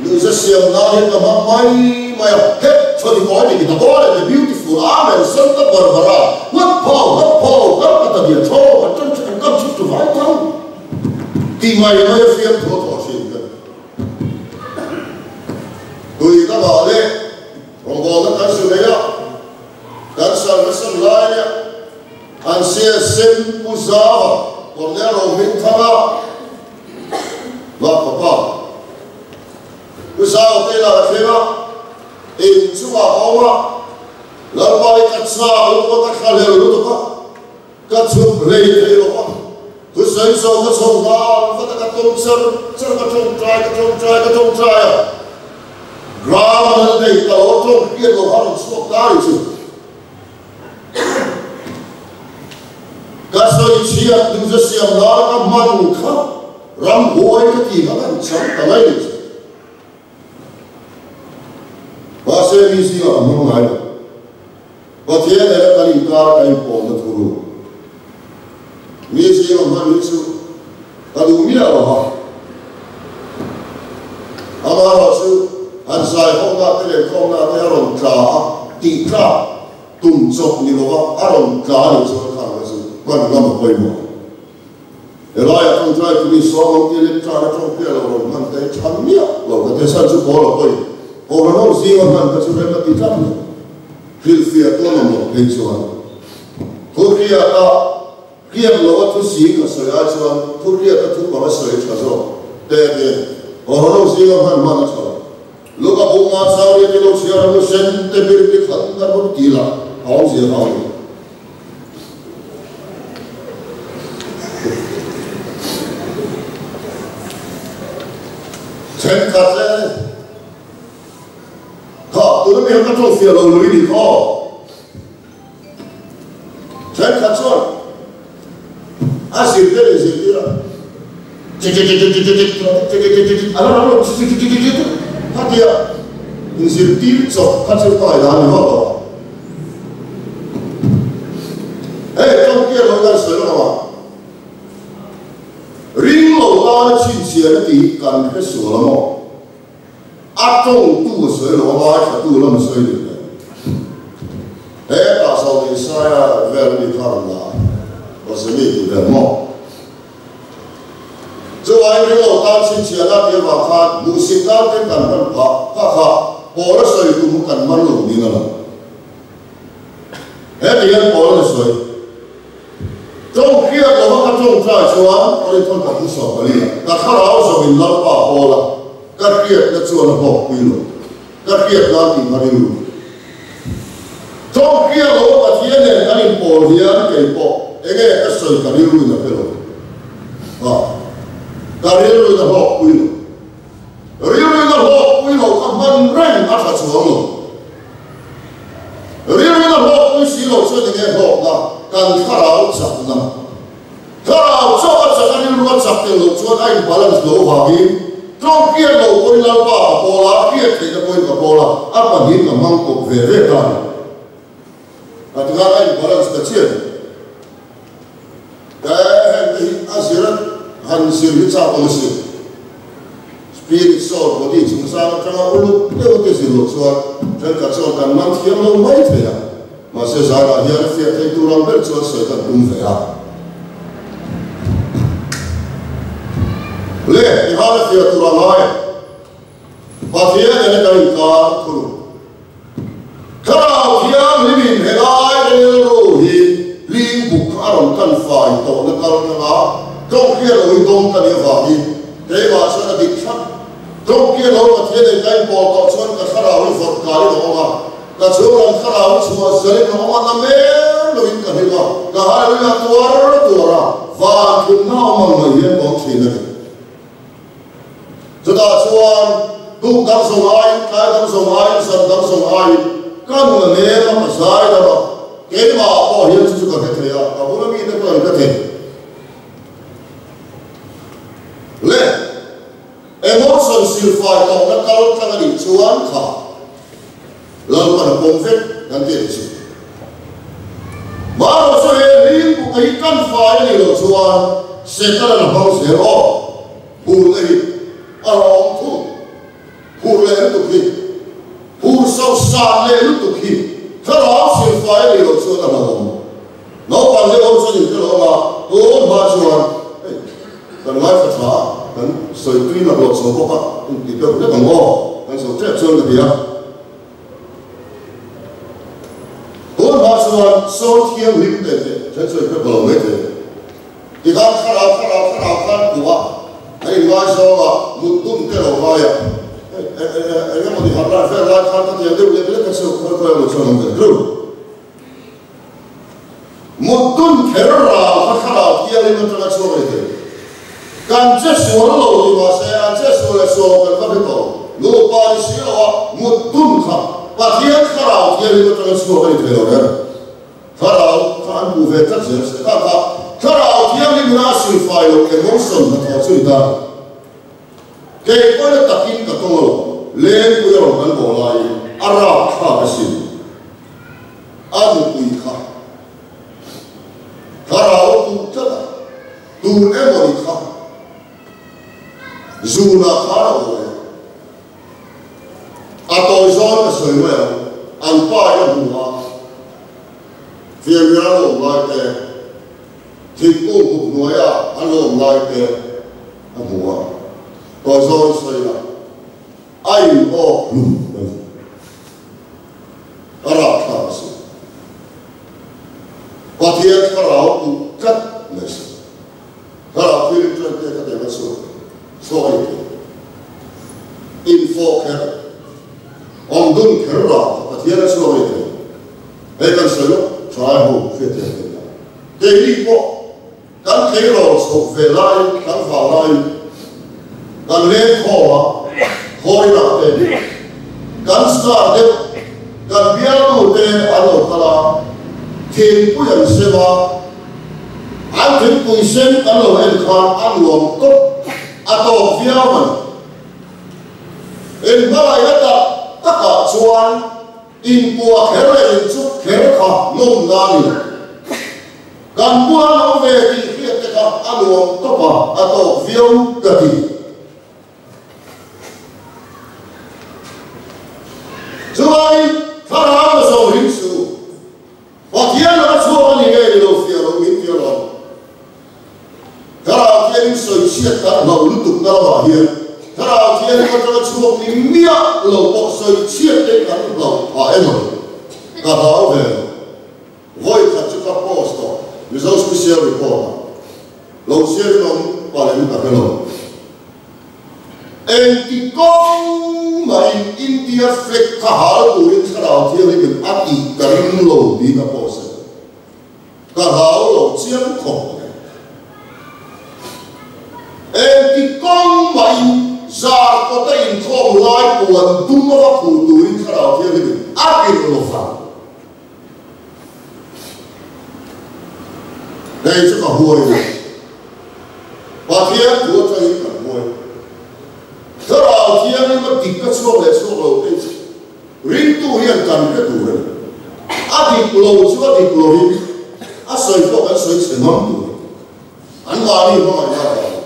nuihza siam nan hian ka hmang mai mai a, He chhawni kawi ni kita bawle the beautiful Amen Santa Barbara What pho what pho kal ka ta dia thaw an tan an kam chhuk tu vai thang ti mai mai a fiam thaw thaw thin ka ni. Tui ka bah leh rawngbawlna kan su nei a. Kan salvation lai nia an sia sem Pu Zava Cornel Rohmingthanga va fapa Pu Zava te lah a thleng a, in chungah ka awm a, Lalpa i ka chak lutuk a, ka thlahlel lutuk a, ka chhuk hlei thei lo a, thusawi zo ka chho nghal vat a, ka tum char char ka tawngtai ka tawngtai ka tawngtai a. Ram an nei ta lo tawng hriat lo a rawn chhuak ta ri chu. Ka sawi chhiat duh ze siam nan ka hman kha ram huai ka ti kha kan chang ta mai ni chu. Mahse mi zingah ka hmang ngai lo. Pathian nena kan inkar a kan inpawlna thu ru. Mi zinga hman hi chu ka duh miah lo va. Amaherawhchu, han zaihawkna te leh khawmna te a rawn tla a, tih tlak tum chawp ni lova a rawn tla a nih chuan khang kha chu hman ngam a pawimawh. Helaiah tawngtai tumi sawm ang tia lep tana tawngpia lo rawn hman te hi tha miah lo ka ti a, chhan chu pawl a pawi. Kohhran ho zinga hman kha chu rem a ti tlat lo. Hrilhfiah tawn awm loh phei chuan thu hriata hriat loh a thu sing ka sawi ai chuan thu hriata thu pang a sawi tha zawk te a ti a ni. Kohhran ho zinga hman hman a tha lo. Luka bunga Sauri te lo chhiar a mu sen te bir te khat na rawt ti la a awmzia kha a awm lo. Thenkhat le kha tuna mi han ka tawng fiah lo lui ni kha aw. Thenkhat chuan a zirtir in zirtir a a la ram lo khatia in zirtir chawp kha chu ka ngaihdan ni hawt lo a. Hei tawngkia lo hian sawi lawk ang a, ring lo tana chhinchhiahna tih hi kan hre sual a maw? A tawngtu a sawi lo a, ngaithlatu lam a sawi duh hle. Hetah Saudi Saia vel mi kha rawn la a, Ozemi tih vel maw? Chuvangin ring lo tan chhinchhiahna tih avang khan hmuhsit nan te kan hman phah kha kha pawl a sawi tum kan man lo niin a lang. Heti hian pawl a sawi. Tawng hriat lova ka tawngtai chuan Korinthon 3:14 ah ka thlarau zawmin Lalpa pawl a ka hriatna chuan a hlawkpui lo. Ka hriat nan tih kha rilru. Tawng hriat lova Pathian nen kan inpawl hian kei pawh enge ka sawi ka rilru in a hre lo. Ha. Ka rilru in a hlawkpui lo. Rilru in a hlawkpui lo ka hman reng a tha chuang lo. Rilru in a hlawkpui si lo chuan enge hlawkna kan thlarau chakna. Thlarau chauh a chak a rilru a chak tel loh chuan a in balance lo vangin tawng hriat lo pawhin Lalpa ka pawl a, hriat theihna pawhin ka pawl a, a pahnihin ka hmang kawp ve ve ta a ni. A tikhan a in balance ta chiah a ni. Heng te hi a zir a han zir hi chak awm a si. Spirit, soul, body chungchang atanga uluk deuh te zir loh chuan thenkhat chuan kan man thiam lo mai thei a. Mahse zanah hian a fiah thei tur ang ber chuan sawi kan tum ve a. Le, tihan a fiah tur a ngai. Pathian nena kan inkar thung. Thlarau Thianghlimin helai rilru hi hling buk kha a rawn kan fai tawhna kal thlanga tawngkir lo hi dawng ka nih avangin keimah chuan a dik thlap. Tawngkir lo Pathian nen ka inpawl tawh chuan ka thlarau hi vawrh kalin a awm a, ka chhunglam thlarau hi chhuah zelin a awm a, na mer loin ka hlim a, ka hallelujah tuar tuar a, van thumna awm ang mai hian ka awm thin a ni. Chutah chuan tuk dang zawng aiin, tlai dang zawng aiin, zan dang zawng aiin ka nun a nem a, ka zai dam a, keimah pawh hian chu chu ka hre thei a, ka bula mite pawh an hre thei. Le, emotion silfai tawhna kal tlang a nih chuan kha Lalpan a pawm vek kan tih a ni chu. Mahro chu he hlim buk hi kan fai a nih loh chuan Satan a hmang zel aw. Phurna hi a rawng thung. Phur leh lutuk hi, phur sosan leh lutuk hi thlarau silfai a nih loh chuan a hlauhawm. Naupang deuh ho chuan inhre lo anga tun hma chuan hei kan ngaithla tha a, kan sawi tui laklawh chho bawk a, inti deuh hlek ang aw, kan sawi tep chuan ka ti a. Tun hma chuan sawn thianghlim teh teh then sawi hre pawh lo mai thei. Tikhan thlarau thlarau thlarau khan hmuh a, a inngaizawng a, mut tum te lo ngai a, eng emaw ni harh lai vel lai khan ka tiang deuh lek lek a chu khawi khawi emaw chuan awm ve ru. Mut tum kher ral kha thlarau thianghlim atanga chhuak a ni thei. Kan che sual lo ti mahse an che sual leh sual kan va hre tawh lo. Nupa ni si lo a, mut tum kha Pathian thlarau thianghlim atanga chhuak a ni thei lo reng. Thlarau kha an hmuh ve tlat zel se kha kha Thlarau Thianghlim ina a silfai loh emotion hnathawh chu ni ta. Kei pawhin a takin ka tawng alawm, lengpui a rawn kan bawh laiin a rapthlak asin. A nupui kha Thlarau a puh tlat a. tur emawni kha zunah khan a awi a. A tawi zawn ka sawi mai ang, an pa in a hmu a, fianrial a awm lai te, thingkung hup hnuaia an lo awm lai te a hmu a, tawi zawn sawi a, a in awk hlum a ni. A rapthlak a si. Pathian thlarau duh tlat mai si. Thlarau thirin ṭan te ka teh a chhuak chhuak a ni thei. Infawh kher, awm dun kher rah kha Pathian a chhuak a ni thei. Hei kan sawi lawk ṭhalai ho hriatthiam theih dan. Keini pawh kan tleirawl chhoh ve laiin, kan vau laiin kan leng khaw a, khawilah te kan star deuh, kan bialtu te an lo kal a, thingpui an sem a, An thingpui sen kan lo en khan a nuam tawp, a tawp viau a ni. Inhmangaihna tak takah chuan inkuah kher leh inchuk kher kha nawmna a ni lo. Kan bula lo ve tih hriat te kha a nuam tawp a, a tawp viau ka ti. Chuanin thlarau a zawh hlim suh. Pathian laka chhuak a ni nge ni lo fiah lo min ti alawm. Thlarau Thiangin sawichhiat kan hlauh lutuk na lamah hian Thlarau Thiangin atanga chhuak ni miah lo pawh sawichhiat te kan hlauh phah emaw ni? Ka hlau ve lo. Vawi khat chu ka post tawh Mizo Special Report ah. Lo chhiar in awm palh em ka hre lo. Engti kawng mahin India flag kha hal turin Thlarau Thianghlimin a tih ka ring lo tiin a post a. Ka hlau lo chiang khawp mai. Engti kawng mahin zar kawta inkhawm lai puan dum a va khuh turin Thlarau Thianghlimin a tirh lo vang. Hei chu ka huai lo. Pathian thu atangin kan huai. Thlarau Thianghlim a dik ka chhuak leh chhuak lo te chu ringtu hian kan hre tur a ni. A dik lo chu a dik lovin a sawi pawh kan sawi chhe ngam tur a ni. An mahni hmangaihna avangin.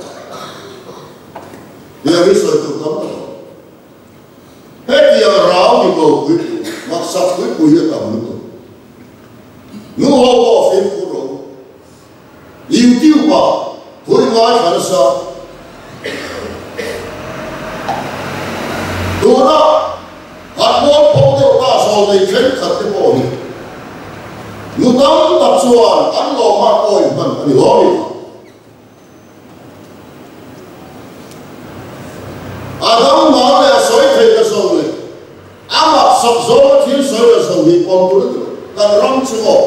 Tiang hi sawi tur tam tak a awm. Hetiang rau dik lo puipui, maksak puipui hi a tam lutuk. Nu ho pawh fimkhur rawh u. YouTube ah thui ngaithla nasa. Tuna han mual pho deuh ta zawl nei thenkhat te pawh hi nu tam tak chuan an lawmah pawh inhman a ni hlawm i kha. A dang mal leh a sawi thei ka zawng leh a maksak zawnga thil sawi la zawng hi pawm tur a ti lo. Kan ram chu aw,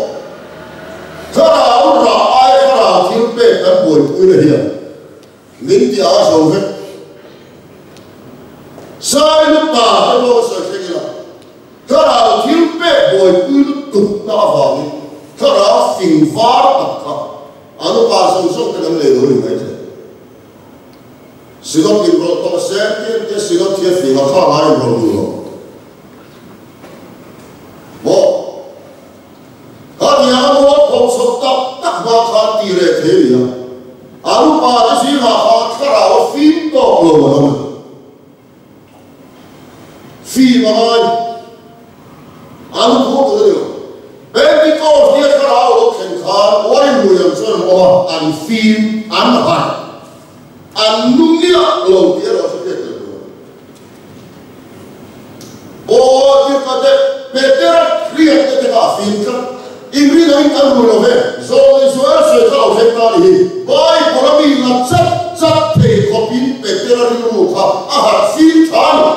thlarau rah ai thlarau thil pek kan buaipui na hian min ti a zo vek. Sai lupa te pawh ka sawi thleng ila, thlarau thil pek buaipui lutuk na avangin thlarau fing var tak kha An upa zawng zawng te kan lei lo ni mai thei. Synod inrawlh tawh se tir te Synod hi a fing a kha ngai inrawlh duh lo. Maw? Kha tiang a mual pho chho tak tak hma khan ti reh thei a ni a. An upa te zingah khan thlarau a fim tawk lo an awm a ni. Fim a ngai. An thu tur a ni lo. Pentecost nia thlarau lo thlen khan uain mui ang chuan an awm a, an fim, an harh, an nu miah lo tih erawh chu hriat tel tur a ni. Aw tirhka te, Petera hriat te te kha a fim tlat. Inrin angin kan rui lo ve. Zawlnei Joel sawi kha lo thleng ta a ni hi. Bible a mi la chat chat thei khawpin Petera rilru kha a harh fim tha a ni.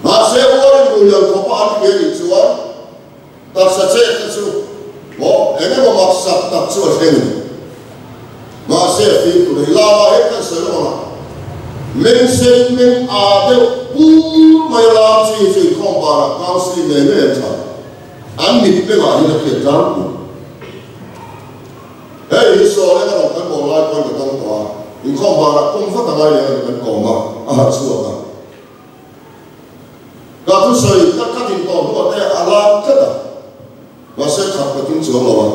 Mahse, uarin rui ang khawpa an hria nih chuan taksa chet te chu maw eng emaw maksak tak chu a thleng a ni. Mahse, a fim tur a ni. Lama hian kan sawi lawk ang a, meng sen meng a deuh pur mai a lam chi chu inkhawm banah counselling nei mai an tha. An mit pengah hian a hriat tlangpui. Hei hi saw leng a rawn kan bawh lai pawn ka tawng tawh a, inkhawm banah pawm vat a ngai leh a ni kan kawm a, a harh chhuak a. Ka thusawi ka ka din tawh hnuah te a lam tlat a, mahse khat ka tum chuang lo a.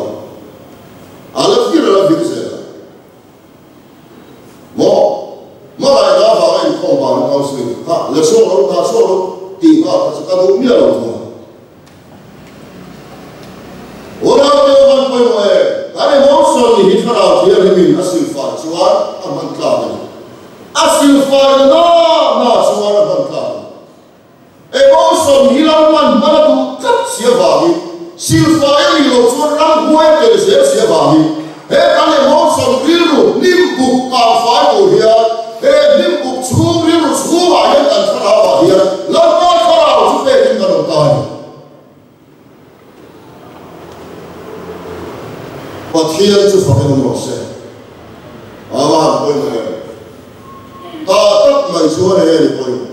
pawimawh em? Kan emotion hi Thlarau Thianghlimin a silfai chuan a hman tlak a ni. A silfai na na na chuan a hman tlak a ni. Emotion hi Lalpan hman a duh tlat si avangin, silfai a nih loh chuan ramhuai a tel zel si avangin, he kan emotion rilru hnim buk kangfai tur hian he hnim buk chhung rilru chhungah hian kan thlarauah hian Lalpa thlarau chu pekin kan awm ta a ni. Pathian chu fakin awm rawh se. A va han pawimawh em? Ta tak mai chuan enge ni pawimawh?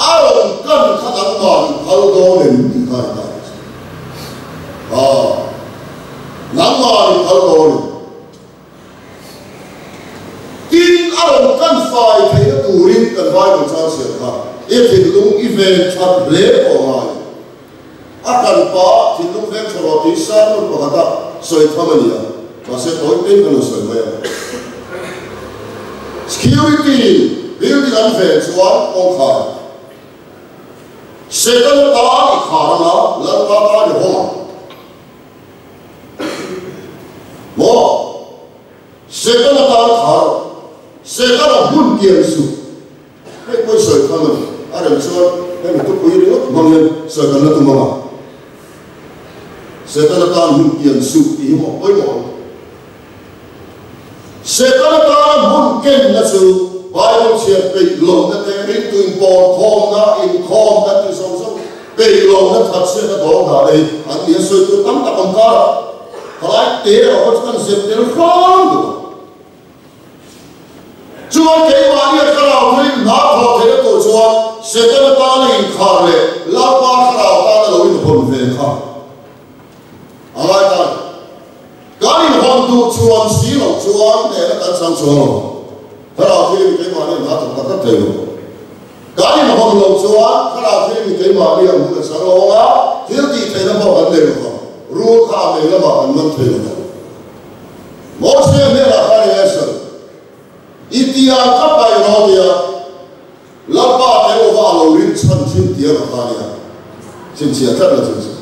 A rawn kan kha nangmah i phal dawn em tih kha ni ta ang che. A, nangmah i phal dawn em? Tin, a rawn kan fai theihna turin kan Bible chang chhiar kha i thinlung i ven that hle pawh a ngai. A kan pa thinlung veng tha rawh tih sermon pakhata sawi tham a ni a, mahse tawi peng kan lo sawi mai a. Security building an ven chuan kawngkhar Setana tan i khar anga Lalpa tan i hawng ang. Maw? Setana tan khar, Setana hmun tiang suh. Hei pawi sawi kha maw? A rem chuan hemi thupui ringawt hmang hian sawi kan la tum ang a. Setana tan hmun tiang suh tih hi maw pawimawh ang. Setana tana hmun kenna chu Bible chhiar peih lohna te, ringtu inpawlkhawmna, inkhawmna tih zawng zawng peih lohna thatchhiatna dawng dah ei an ni a, sawi tur tam tak awm karah thalai te erawh kha chu kan zep tel hrang duh a. Chuan keimahni a thlarau thuin hna thawh theihna tur chuan Setana tana inkhar leh Lalpa thlarau tana lo inhawn ve kha a ngai ta a ni. Kan inhawn duh chuan si loh chuan hnehna kan chang chuang lo ang. Thlarau thilin keimahni an hna thawk tak tak thei lo. Kan inhawn loh chuan thlarau thilin keimahni an hun a chang lo ang a, thil tih theihna pawh kan nei lo vang. Rul kha a mei lamah kan man thei lo vang. Mose hnenah khan eng nge sawi? I tiang ka paih rawh tia Lalpa te ova a lo rin chhan thin tiang a kha nia. Chhinchhiah tlat la chu chu.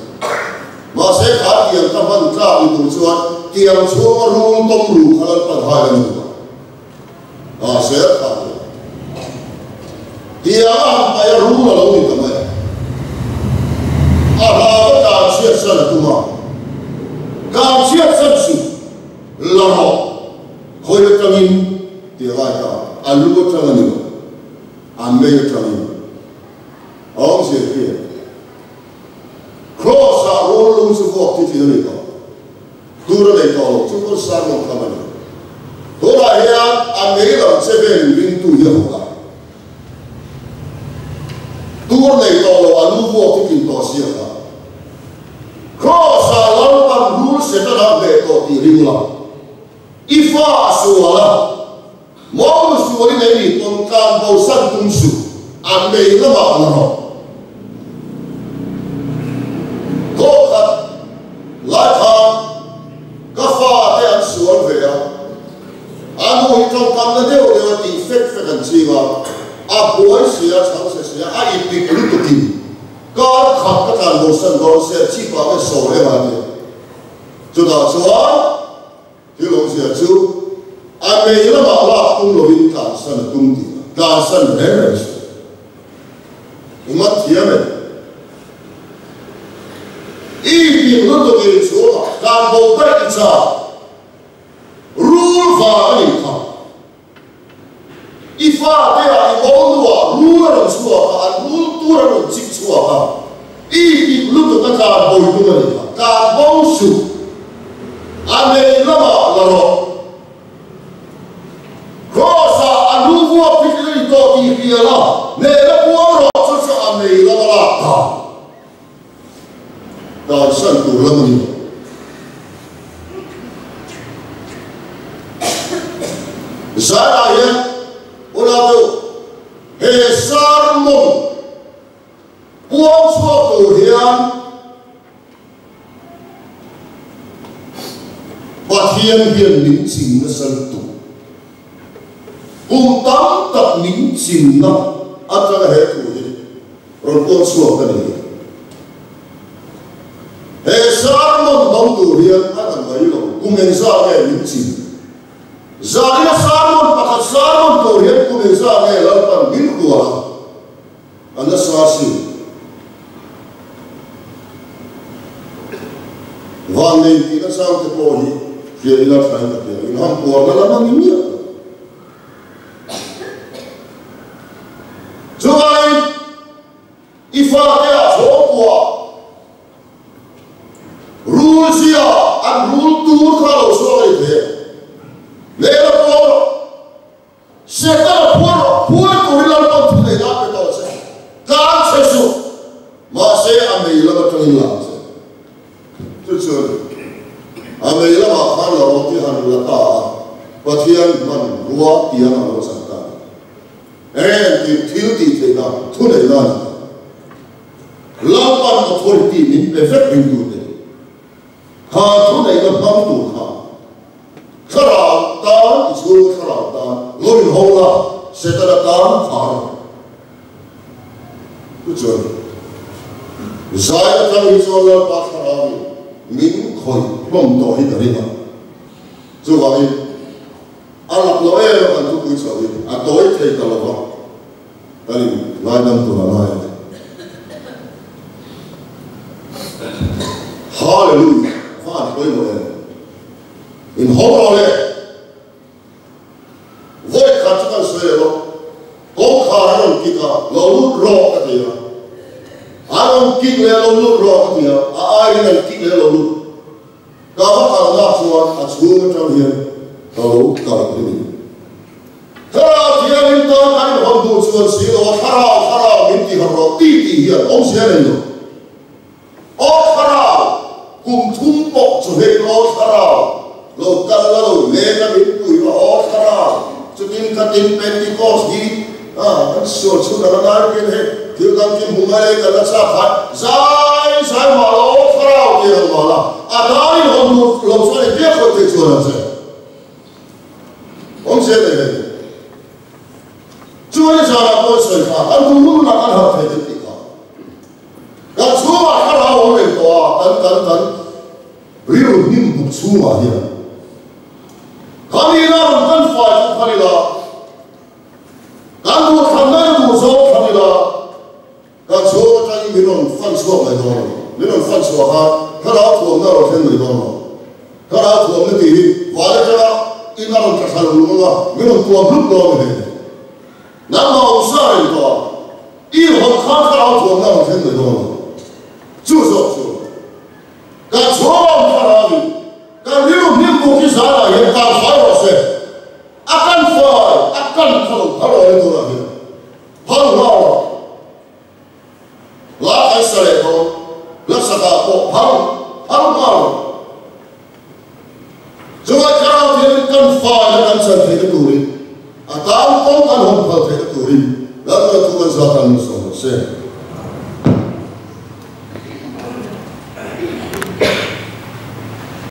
Mahse kha tiang ka hman tlak ni tur chuan tiang chhunga rul tawm ru kha Lalpan hai la ni duh a. A sel kha nia. Tiang a han paih a rul a lo ni ta mai. A hlau a tlan chhiat san a tum a. Tlan chhiat san suh la rawh. Khawi atangin tih a ngai ta, a lu atang a ni lo, a mei atangin. A awmzia hi Kraws-ah rul lung chu vuak thi thin a ni tawh. Tur a nei tawh lo, chu pawn sermon tham a ni. Tunah hian a mei lam che velin ringtu hi a hmu ta. Tur nei tawh lo, a lu vuak thi thin tawh si a kha. Kraws-ah Lalpan rul Setana a hneh tawh tih ring la. I fa a sual a, Mawng sual i nei nih pawn tlan bo san tum suh, a mei lamah la rawh. Tawh khat lai khan ka fa te an sual ve a, a nu hi tawngkam na deuh deuh a tih fek fek an ching a, a buai sia, chhang se sia, a ipik lutukin kar khat ka tlan bo san dawn sia, chipah nge sawi eng a tia. Chutah chuan thil awmzia chu a mei lamah lak tum lovin tlansan a tum tih a tlansan reng reng suh. I ngat thiam em? I hlim lutuk in chhungah tlan bo daih i chak rul vang a nih kha. I fate ah i mawlnu ah rul a rawn chhuak a, an rul tur a rawn chik chhuak a, i dik lutuk a tlan bo tum a ni kha, tlan bo suh, a nei lamah la rawh. Kraws ah a lu vuak thil a ni tawh tih hria la, nehna puang rawh, chu chu a nei lama lak dan. Tansan tur lam a ni lo. Zanah hian unau he sermon puang chhuak tur hian Pathian hian min ching nasa lutuk. Kum tam tak min chinna atanga he thu hi rawn puang chhuak ka ni. He sermon. hawng tur hian a na mai lo, kum engzah nge min chim? Zanina sermon pakhat sermon tur hian kum engzah nge Lalpan min hual a, a nasa si. Vannei tihna chang te pawh hi hria ila thain ka hria, inhampuarna lam a ni miah lo. Chuvangin i fate ah chhawngkua rul zia an rul tur kha lo chhuak a ni thei a, hmel a puang rawh, Satan a phuar rawh, phuar turin Lalpan thu nei la pe tawh che, tlan che suh, mahse a mei lam atangin lang che. Chu chuan a mei lamah khan la rawh tih han la ta a, Pathian hmanrua tiang a lo chan ta a ni. Eng tih thil tih theihna thu neihna a ni ta. Lalpan authority min pe vek ringtute kha thu neihna hmang tur kha thlarau tan i chhung thlarau tan lo inho la, Setana tan khar a ni. Chu chuan zai atang hi chuan Lalpa thlarauin min khawih hlawm tawh hi ka ring a. Chuvangin a lak loh em a kan thupui chhoh hi a tawi thei ta lo va, kan in ngaidam tur a ngai a ni. Hallelujah! Van pawimawh em? Inhawng rawh le! Vawi khat chu kan sawi leh lawk, kawngkhar a rawn kik a, lo lut rawh ka ti a. A rawn kik leh lo lut rawh ka ti a, a aiin an kik leh lo lut. Ka va kalnak chuan a chhung atang hian ka lo kal hi ni. Thlarau Thianghlim tan kan inhawn duh chuan si lo a, Thlarau, Thlarau min ti harh rawh ti tih hian awmzia nei lo. Aw Thlarau, kum thum pawh chu hei Aw Thlarau, lo kal la lo leng a min pui a Aw Thlarau, chutin khatin Pentecost hi kan sual chhun a la ngai ṭhin hei, thil dang khi hmu ngai lei kan la chak khan zai zai mah la Aw Thlarau tih ang mah la, a danin hawn duh lo chuan engtia khawih theih chuan ang che. Awmzia nei ve ni. Chuan i zanah pawh i sawi kha, kan duh hun hunah kan harh thei thil tih kha. Kan chhungah thlarau awm reng tawh a, kan kan kan rilru hnim buk chhungah hian khami ila rawn kan fai chu phal ila, kan duh thlan mai duh zawng thlan ila, kan chhung atangin min rawn fan chhuak mai dawn lo. Min rawn fan chhuah khan thlarau thuamna a rawn thleng mai dawn lo. Thlarau thuamna tih hi van atanga in a rawn tla thla lo lung anga min rawn tuam hlup dawn a ni hei. Nangmah awm sa reng tawh a, i hawn khan thlarau thuamna a rawn thleng mai dawn lo. Chu zawk chu kan chhawm thlarauin kan rilru hlim buk hi zanah hian kan fai rawh se. A kan fai, a kan phal phal awm tunah hian phal hlau rawh. La kan sa leh dawn, la sakah pawh phal phal nghal rawh. Chuvai thlarau thiangin kan fai na kan chan theihna tur.